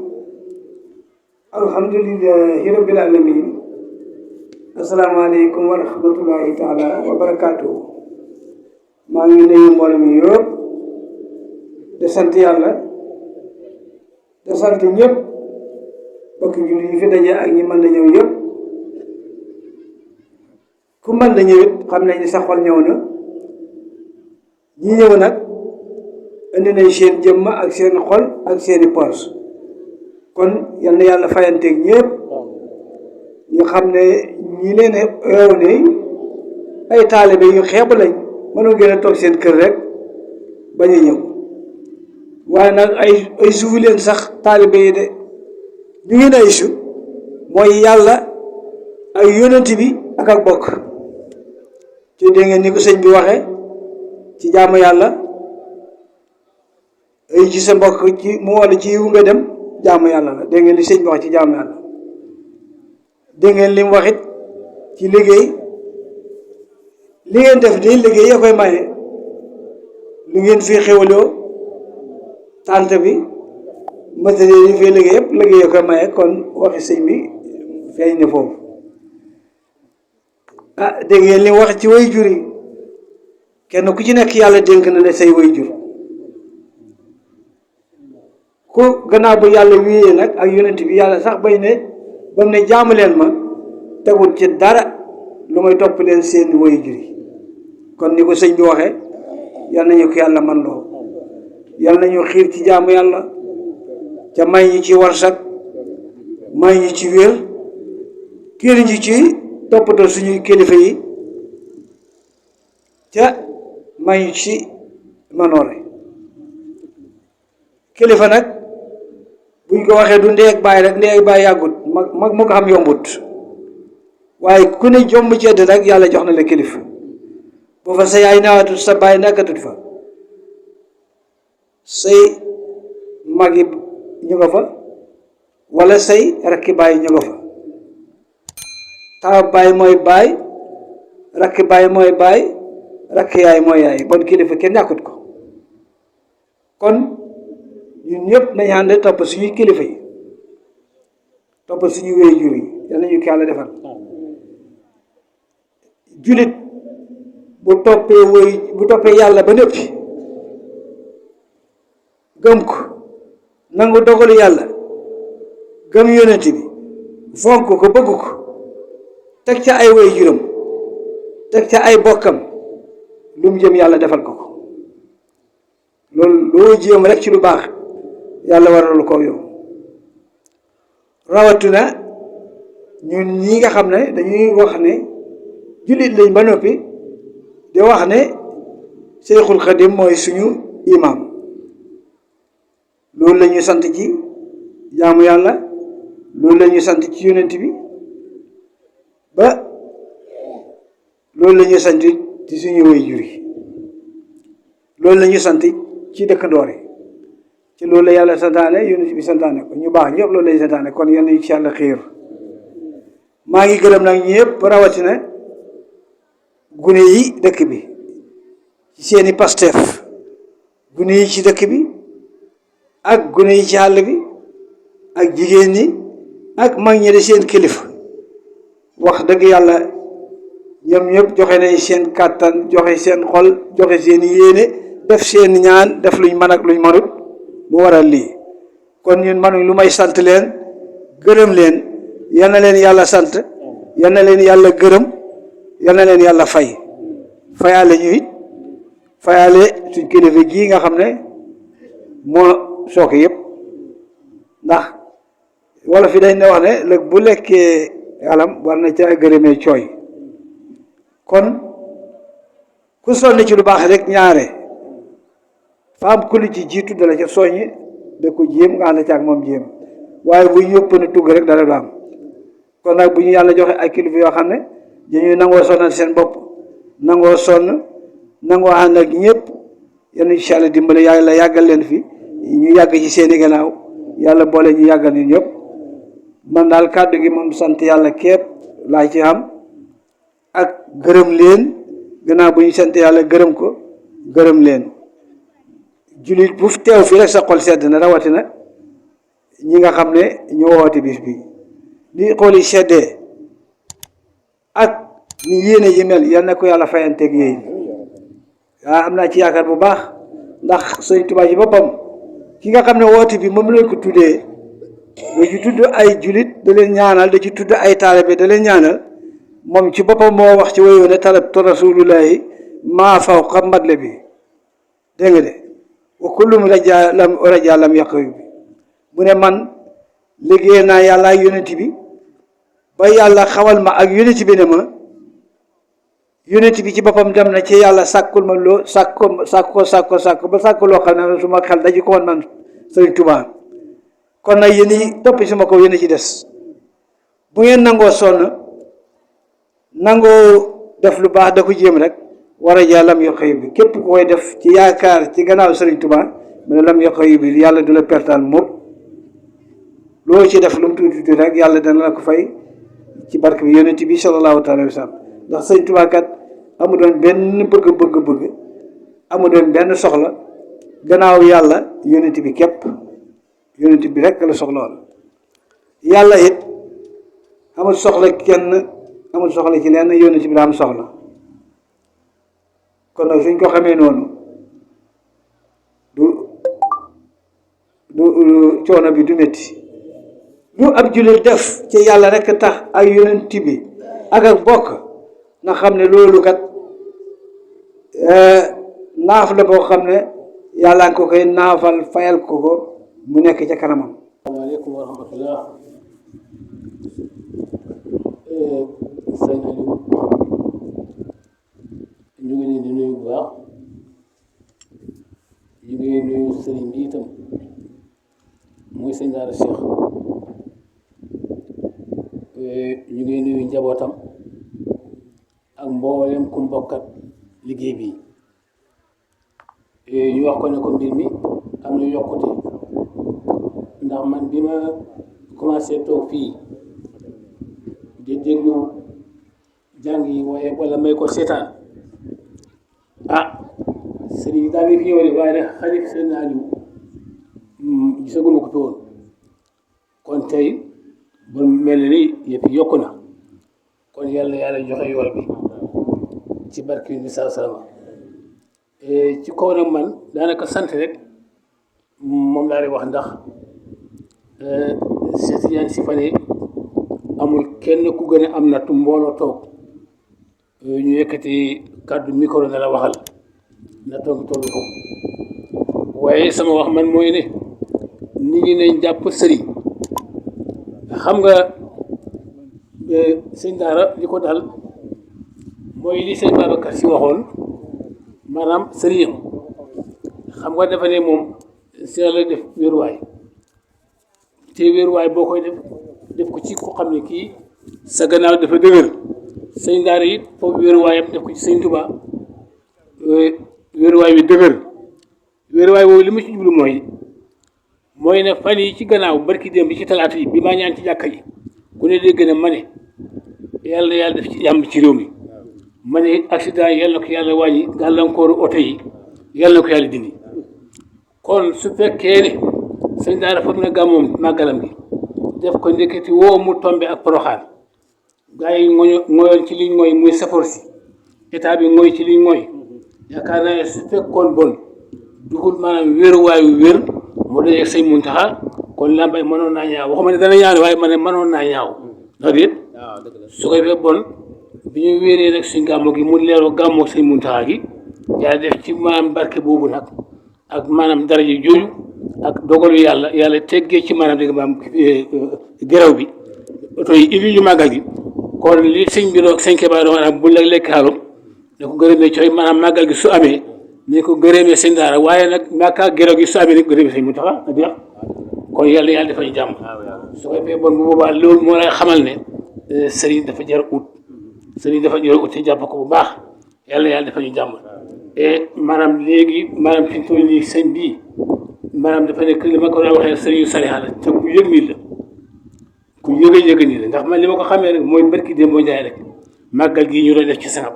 Speaker 11: alhamdulillahi rabbil alamin asalaamaaleykum wa rahmatullahi taala wa barakaatuh maa ngi nuyu mbooloo mi yëpp de sant yàlla de sant ñëpp bokk julli yi fi daje ak ñi mën na ñëw yëpp ku mën na ñëw it xam nañ ni sa xol ñëw na ñi ñëw nag indi nañ seen jëmm ak seen xol ak seeni poos kon yal na yàlla fayanteeg ñëpp ñu xam ne ñi leen yow ne ay taalibe yu xeebu lañ mënul gën a toog seen kër rek bañ a ñëw waaye nag ay suufi leen sax taalibe yi de ñu ngeen ay su mooy yàlla ak yonent bi ak bokk ci dégg ngeen ni ko sëñ bi waxee ci jaamu yàlla ay ci sa mbokk ci mu wala ci yiw nga dem jaamu yàlla la dégg ngeen li sëñ bi wax ci jaamu yàlla dégg ngeen li mu waxit ci liggéey li ngeen def nii liggéey ya koy maye lu ngeen fii xewaloo tànt bi matériel yi fii liggéey yëpp liggéey ya koy maye kon waxi sëñ bi feeñ na foofu ah dégg ngeen li mu wax ci way jur yi kenn ku ci nekk yàlla dénk na ne say way jur ku gannaaw bu yàlla wiyee nag ak yonent bi yàlla sax bay ne ba mu ne jaamu leen ma tegul ci dara lu may topp leen seen way jur yi kon ni ko sëñ bi waxee yal nañu ko yàlla man loo yal nañu xiir ci jaamu yàlla ca may ñi ci warsak may ñi ci wér kiir ñi ci toppatoo suñuy kilifa yi ca may ñi ci manoore kilifa nag buñ ko waxee du ndee ak bàyyi rek ndee ak bàyyi yàggut mag mu ko xam yombut waaye ku ne jomb cedd rek yàlla jox na la kilifa boo fa sa yaay nawatut sa bàyyi nekkatut fa say mag yi ñu nga fa wala say rakki bàyyi ñu nga fa taw bàyyi mooy bàyyi rakki bàyyi mooy bàyyi rakki yaay mooy yaay bon kilifa kenn ñàkkut ko kon ñun ñëpp nañu ànd topp suñuy kilifa yi topp suñu wéy jur yi yal nañu ko yàlla defal julit bu toppee yàlla ba noppi gëm ko nangu dogalu yàlla gëm yonent bi fonk ko bëgg ko teg ca ay wéy juram teg ca ay bokkam lu mu jëm yàlla defal ko ko loolu loo jéem rek ci lu baax yàlla waral ko yow rawatuna ñun ñi nga xam ne dañuy wax ne jullit lañ ba noppi di wax ne Seyxul Xadim mooy suñu imam loolu la ñuy sant ci jaamu yàlla loolu la ñuy sant ci yonent bi ba loolu la ñuy sant ci suñu waajur yi loolu la ñuy sant ci dëkkandoor yi ci loolu la yàlla santaane yonent bi santaane ko ñu baax ñëpp loolu la ñu santaane kon yal nañu ci yàlla xiir maa ngi gërëm nag ñëpp rawatina gune yi dëkk bi ci seeni Pastef gune yi ci dëkk bi ak gune yi ci àll bi ak jigéen ñi ak mag ñi di seen kilifa wax dëgg yàlla ñoom ñëpp joxe nañ seen kàttan joxe seen xol joxe seen yéene def seen ñaan def luñ mën ak luñ mënut mu waral lii kon ñun manuñ lu may sant leen gërëm leen yal na leen yàlla sant yal na leen yàlla gërëm yal na leen yàlla fayaale ñu it fayaale suñ kilifa gii nga xam ne moo sooke yëpp ndax wala fi dañ ne wax ne lëg bu lekkee alam war na ca gërëmee cooy kon ku sonn ci lu baax rek ñaare fa am ku li ci jiitu dala ca soññi da ko jéem nga ànd ci ak moom jéem waaye bu ñu yëpp na tugg rek dara du am kon nag bu ñu yàlla joxe ay kilifa yoo xam ne dañuy nangoo sonnal seen bopp nangoo sonn nangoo ànd ak ñëpp yal na incha allah dimbale yàlla yàggal leen fi ñu yàgg ci seeni gannaaw yàlla boole ñu yàggal ñu ñëpp man daal kàddu gi moom sant yàlla képp laa ci am ak gërëm leen gannaaw bu ñu sant yàlla gërëm ko gërëm leen jullit bu fi teew fii rek sa xol sedd na rawatina ñi nga xam ne ñu woote bis bi li xool yi seddee ak ni yéene ji mel yal na ko yàlla fayanteeg yéen am naa ci yaakaar bu baax ndax Sëñ Tuubaa ci boppam ki nga xam ne woote bi moom lañ ko tuddee da ci tudd ay jullit da leen ñaanal da ci tudd ay taalibe da leen ñaanal moom ci boppam moo wax ci woyoon ne talabtu rasulullahi maa fawqa madle bi dégg nga de wa kullum raja lam yàqu bi mu ne man liggéey naa yàlla ak yonent bi ba yàlla xamal ma ak yonent bi ne ma yonent bi ci boppam dem na ci yàlla sàkkul ma loo sàkk ba sàkk loo xam ne su ma xel daji ko woon man Sëriñ Tuubaa kon nag yéen ñi topp sama kaw yéen ci des bu ngeen nangoo sonn nangoo def lu baax da ko jéem rek war a jaa lam yo xëy bi képp ku koy def ci yaakaar ci gannaaw Sëriñ Tuubaa mu ne lam yo xëy bi yàlla du la pertal moom loolu ci def lu mu tuuti rek yàlla dana la ko fay ci barke bi yonent bi sallallahu taala wa sallam ndax Sëriñ Tuubaa kat amu doon benn bëgg amu doon benn soxla gannaaw yàlla yonent bi képp yonent bi rek la soxla woon yàlla it amul soxla kenn amul soxla ci lenn yonent bi la am soxla kon nag suñ ko xamee noonu du coono bi du métti lu ab jullit def ci yàlla rek tax ak yonent bi ak bokk nga xam ne loolu kat naaf la boo xam ne yàlla nga ko koy naafal fayal ko mu nekk ca kanamam.
Speaker 12: asalaamaaleykum wa rahmatullah. sëñ Aliou ñu ngi leen di nuyu bu baax ñu ngi nuyu sëriñ bi itam muy sëñ Daara Cheikh ñu ngi nuyu njabootam ak mboolem ku mbokkat liggéey bi ñu wax ko ne ko mbir mi am na yokkute ndax man bi ma commencé toog fii di déglu jàng yi waaye wala may ko seetaan sëriñ daal di fi ñëw de waaye nag xalif seen Aliou gisaguma ko fi woon kon tey ba mel ni yëpp yokku na kon yàlla joxe yool bi ci barke bi saa salama ci kaw nag man daanaka sant rek moom laa di wax ndax seet si fan yi amul kenn ku gën a am nattu mbooloo toog ñu yëkkati kàddu micro ne la waxal na toog tollu ko waaye sama wax man mooy ne nit ñi nañ jàpp sëriñ xam nga sëñ Daara li ko dal mooy li sëñ Babacar Si waxoon maanaam sëriñam xam nga dafa ne moom si la def wéeruwaay te wéeruwaay boo koy def ko ci ko xam ne kii sa gannaaw dafa dëgër sëñ Daara it foofu wéeruwaayam def ko ci sëñ Tuubaa wéeruwaay bi dëgër wéeruwaay boobu li ma ci jublu mooy ne fan yi ci gannaaw barki démb bi ci talaata yi bi maa ñaan ci jàkka yi ku ne dégg na ma ne yàlla def ci jàmm ci réew mi ma ne accident yi yàlla na ko yàlla wàññi gàllankooru oto yi yàlla na ko yàlla dindi kon su fekkee ne sëñ Daara fam na gàmmoom màggalam gi def ko ndeketi woo mu tombe ak poroxaan gars yi ngoyoon ci liñ mooy muy safor si état bi mooy ci liñ mooy yaakaar naa ne su fekkoon bon duxul maanaam wéeruwaayu wér mu dee sëñ Muntaxa kon lambay mënoon naa ñaaw waxuma ne dana ñaaw waaye ma ne mënoon naa ñaaw ndax déet su ko defee bon bi ñu wéeree rek suñ gàmmo gi mu leeroo gàmmoo sëñ Muntaxa gi yàlla def ci maanaam barke boobu nag ak maanaam daraja jooju ak dogalu yàlla teggee ci maanaam dégg maam géraw bi oto yi indi ñu màggal gi kon li sëñ bi doon sëñ Keba doon am bu la lekkaalum ne ko gërëmee cooy maanaam màggal gi su amee ne ko gërëmee sëñ daara waaye nag màkka gërëm gi su amee rek gërëmee sëñ mu taxa na jeex kon yàlla defal ñu jàmm su ko defee bon bu boobaa loolu moo lay xamal ne sëriñ dafa jar ut sëriñ dafa jar ut te jàpp ko bu baax yàlla defal ñu jàmm et maanaam léegi maanaam fi mu toll nii sëñ bii maanaam dafa nekk li ma ko doon waxee sëriñu sariya la te ku yëg nii la ku yëg nii la ndax man li ma ko xamee rek mooy barki démb boo jaay rek màggal gii ñu doon def ci Sangam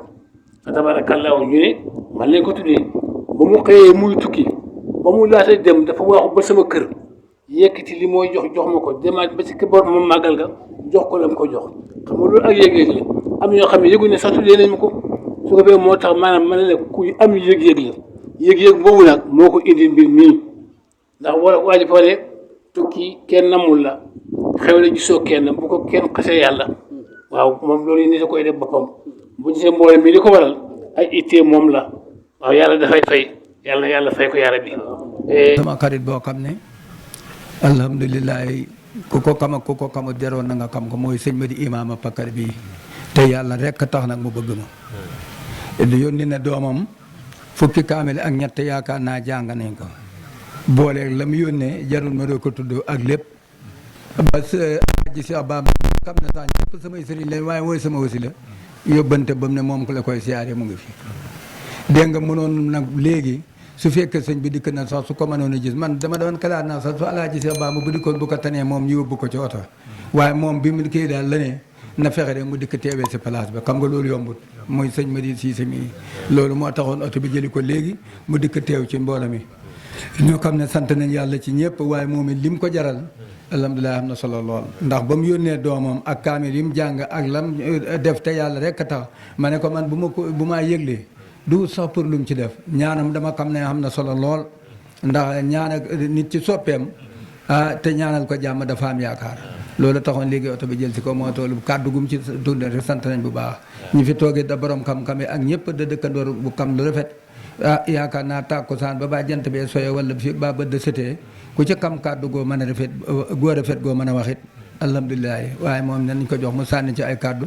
Speaker 12: fa tabarakallahu ñu ne man lañ ko tuddee ba mu xëyee muy tukki ba mu laata dem dafa waaxu ba sama kër yëkkati li mooy jox ma ko demaat ba ci kër moom màggal ga jox ko la mu ko jox xam nga loolu ak yëg-yëg la am ñoo xam ne yëgu ne sax tuddee nañ ma ko su ko fee moo tax maanaam man la kuy am yëg-yëg la yëg-yëg boobu nag moo ko indi mbir mii ndax waa ji fa ne tukki kenn namul la xew la gisoo kenn bu ko kenn xasee yàlla waaw moom loolu nit a koy def boppam bu gisee mboolem mi li ko waral ay ittee moom la waaw yàlla dafay fay yàlla fay ko yàlla bi.
Speaker 13: sama xarit boo xam ne alhamdulilah ku ko xamut jaroon na nga xam ko mooy sëñ Madi Imaama Pakar bii te yàlla rek tax nag mu bëgg ma. yónni na doomam fukki kaamil ak ñett yaakaar naa jàng nañ ko booleeg la mu yónnee jarul ma doo ko tudd ak lépp ba aji si abam xam ne sax ñëpp samay sëriñ leen waaye mooy sama wasila yóbbante ba mu ne moom ku la koy siyaare mu ngi fi dégg nga mënoon nag léegi su fekkee sëñ bi dikk na sax su ko mënoon a gis man dama doon kalaat naa sax su alaaji si abam bu dikkoon bu ko tanee moom ñu yóbbu ko ci oto waaye moom bi mu kii daal la ne na fexe rek mu dikk teewee si place ba xam nga loolu yombut mooy sëñ Madi Siise mi loolu moo taxoon oto bi jëli ko léegi mu dikk teew ci mbooloo mi ñoo xam ne sant nañ yàlla ci ñëpp waaye moom it lim ko jaral alhamdulilah am na solo lool ndax ba mu yónnee doomam ak kaamil yi mu jàng ak lam def te yàlla rek a tax ma ne ko man bu maa yëglee du sax pour lu mu ci def ñaanam dama xam ne am na solo lool ndax ñaan ak nit ci soppeem te ñaanal ko jàmm dafa am yaakaar loolu taxoon léegi oto bi jël si ko moo toll kàddu gum ci dund rek sant nañ bu baax ñi fi toogee da borom xam-xam yi ak ñëpp da dëkkandoor bu xam lu rafet yaakaar naa tàkkusaan ba jant bee soye wala fi ba bët setee ku ci xam kàddu goo mën a rafet goo rafet goo mën a waxit alhamdulilah waaye moom nañ ko jox mu sànni ci ay kàddu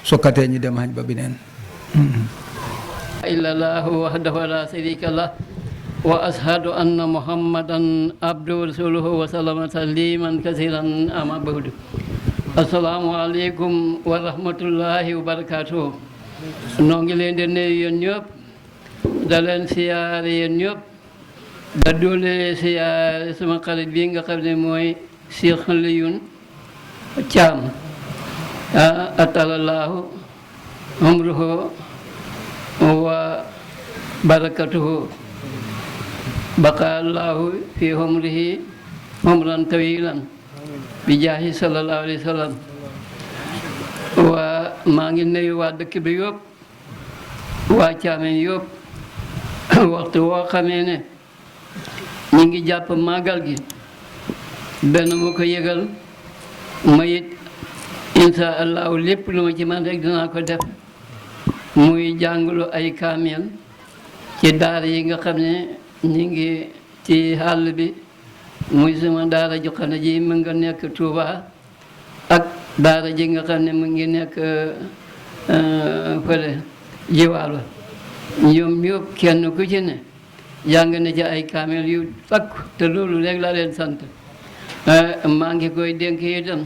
Speaker 13: sukkatee ñi dem xañ ba bineen
Speaker 14: illallahu wahdahu la sharika lah wa ashhadu anna muhammadan abduhu wa rasuluhu wa sallama tasliman kasiran amma ba'du. Assalamu alaikum wa rahmatullahi wa barakatuh. noo ngi leen di nuyu yéen ñëpp da leen siyaare yéen ñëpp da doole siyaare sama xarit bi nga xam ne mooy Cheikh Alioune Thiam atalallahu umruhu wa barakatuhu baqa allahu fi umrihi umran tawilan bi jaahi sallallahu alayhi wa sallam waa maa ngi nuyu waa dëkk bi yëpp waa Thiamène yëpp waxtu woo xamee ne ñu ngi jàpp màggal gi benn mu ko yëgal ma it insha allahu lépp lu ma ci man rek dinaa ko def muy jàngalu ay kaamil ci daara yi nga xam ne ñu ngi ci àll bi muy sama daara ju xam ne ji mu nga nekk Touba ak daara ji nga xam ne mu ngi nekk fële Jiwaalo ñoom ñëpp kenn ku ci ne jàng na ci ay kaamil yu takku te loolu rek laa leen sant maa ngi koy dénk itam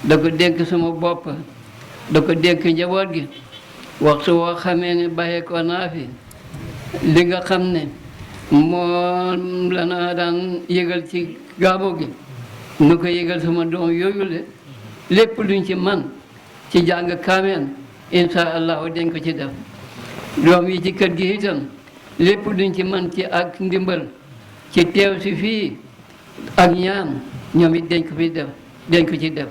Speaker 14: da ko dénk sama bopp da ko dénk njaboot gi waxtu woo xamee ne bàyyee ko naa fi li nga xam ne moom la naa daan yëgal ci gaabo gi nu ko yëgal sama doom yooyu le lépp luñ ci man ci jàng kaameen insha allahu dañ ko ci def doom yi ci kër gi itam lépp luñ ci man ci ak ndimbal ci teew si fii ak ñaan ñoom it dañ ko fi def dañ ko ci def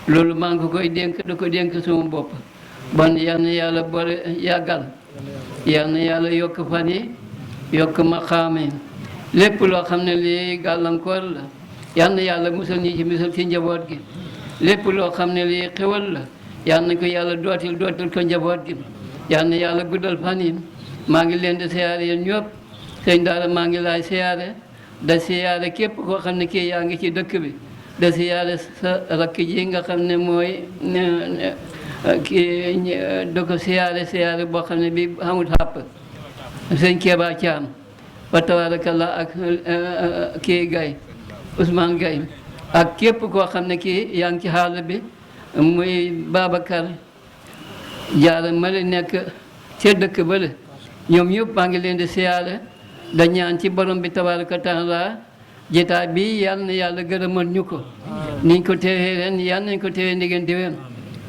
Speaker 14: loolu maa ngi ko koy dénk da ko dénk sama bopp bon yal na yàlla boole yàggal yal na yàlla yokk fan yi yokk maqaame lépp loo xam ne lii gàllankoor la yal na yàlla musal ñi ci musal ci njaboot gi lépp loo xam ne lii xewal la yal na ko yàlla dootil ko njaboot gi yal na yàlla guddal fan yi maa ngi leen di siyaare yéen ñëpp sëñ daara maa ngi laay siyaare da siyaare képp koo xam ne kii yaa ngi ci dëkk bi da siyaare sa rakk ji nga xam ne mooy kii da ko siyaare boo xam ne bi xamul xàpp sëñ Kéba Thiam wa tabarakallah ak kii Gaye Ousmane Gaye ak képp koo xam ne kii yaa ngi ci xaal bi muy Babacar Diarra ma la nekk ca dëkk ba la ñoom ñëpp maa ngi leen di siyaare da ñaan ci borom bi tabaraka taala jotaay bi yal na yàlla gërëmal ñu ko niñ ko teewee ren yal nañ ko teewee ndigeen déwén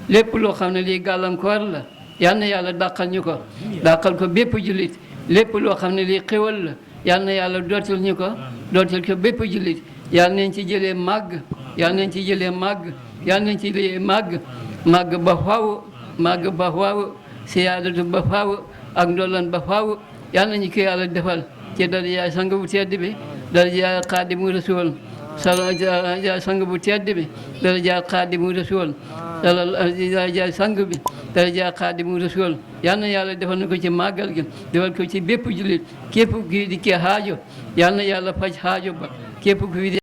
Speaker 14: lépp loo xam ne lii gàllankoor la yal na yàlla dàqal ñu ko dàqal ko bépp jullit lépp loo xam ne lii xéwal la yal na yàlla dootul ñu ko dootul ko bépp jullit yal nañ ci jëlee màgg yal nañ ci jëlee màgg yal nañ ci jëlee màgg ba faaw siyaadatu ba faaw ak ndollan ba faaw yal nañu ko yàlla defal ci daraja sang bu tedd bi daraja Xaadimu Rasuul daraja sang bu tedd bi daraja Xaadimu Rasuul daraja sang bi daraja Xaadimu Rasuul yal na yàlla defal na ko ci màggal gi defal ko ci bépp jullit képp kii di kee xaajo yal na yàlla faj xaajo ba képp kii di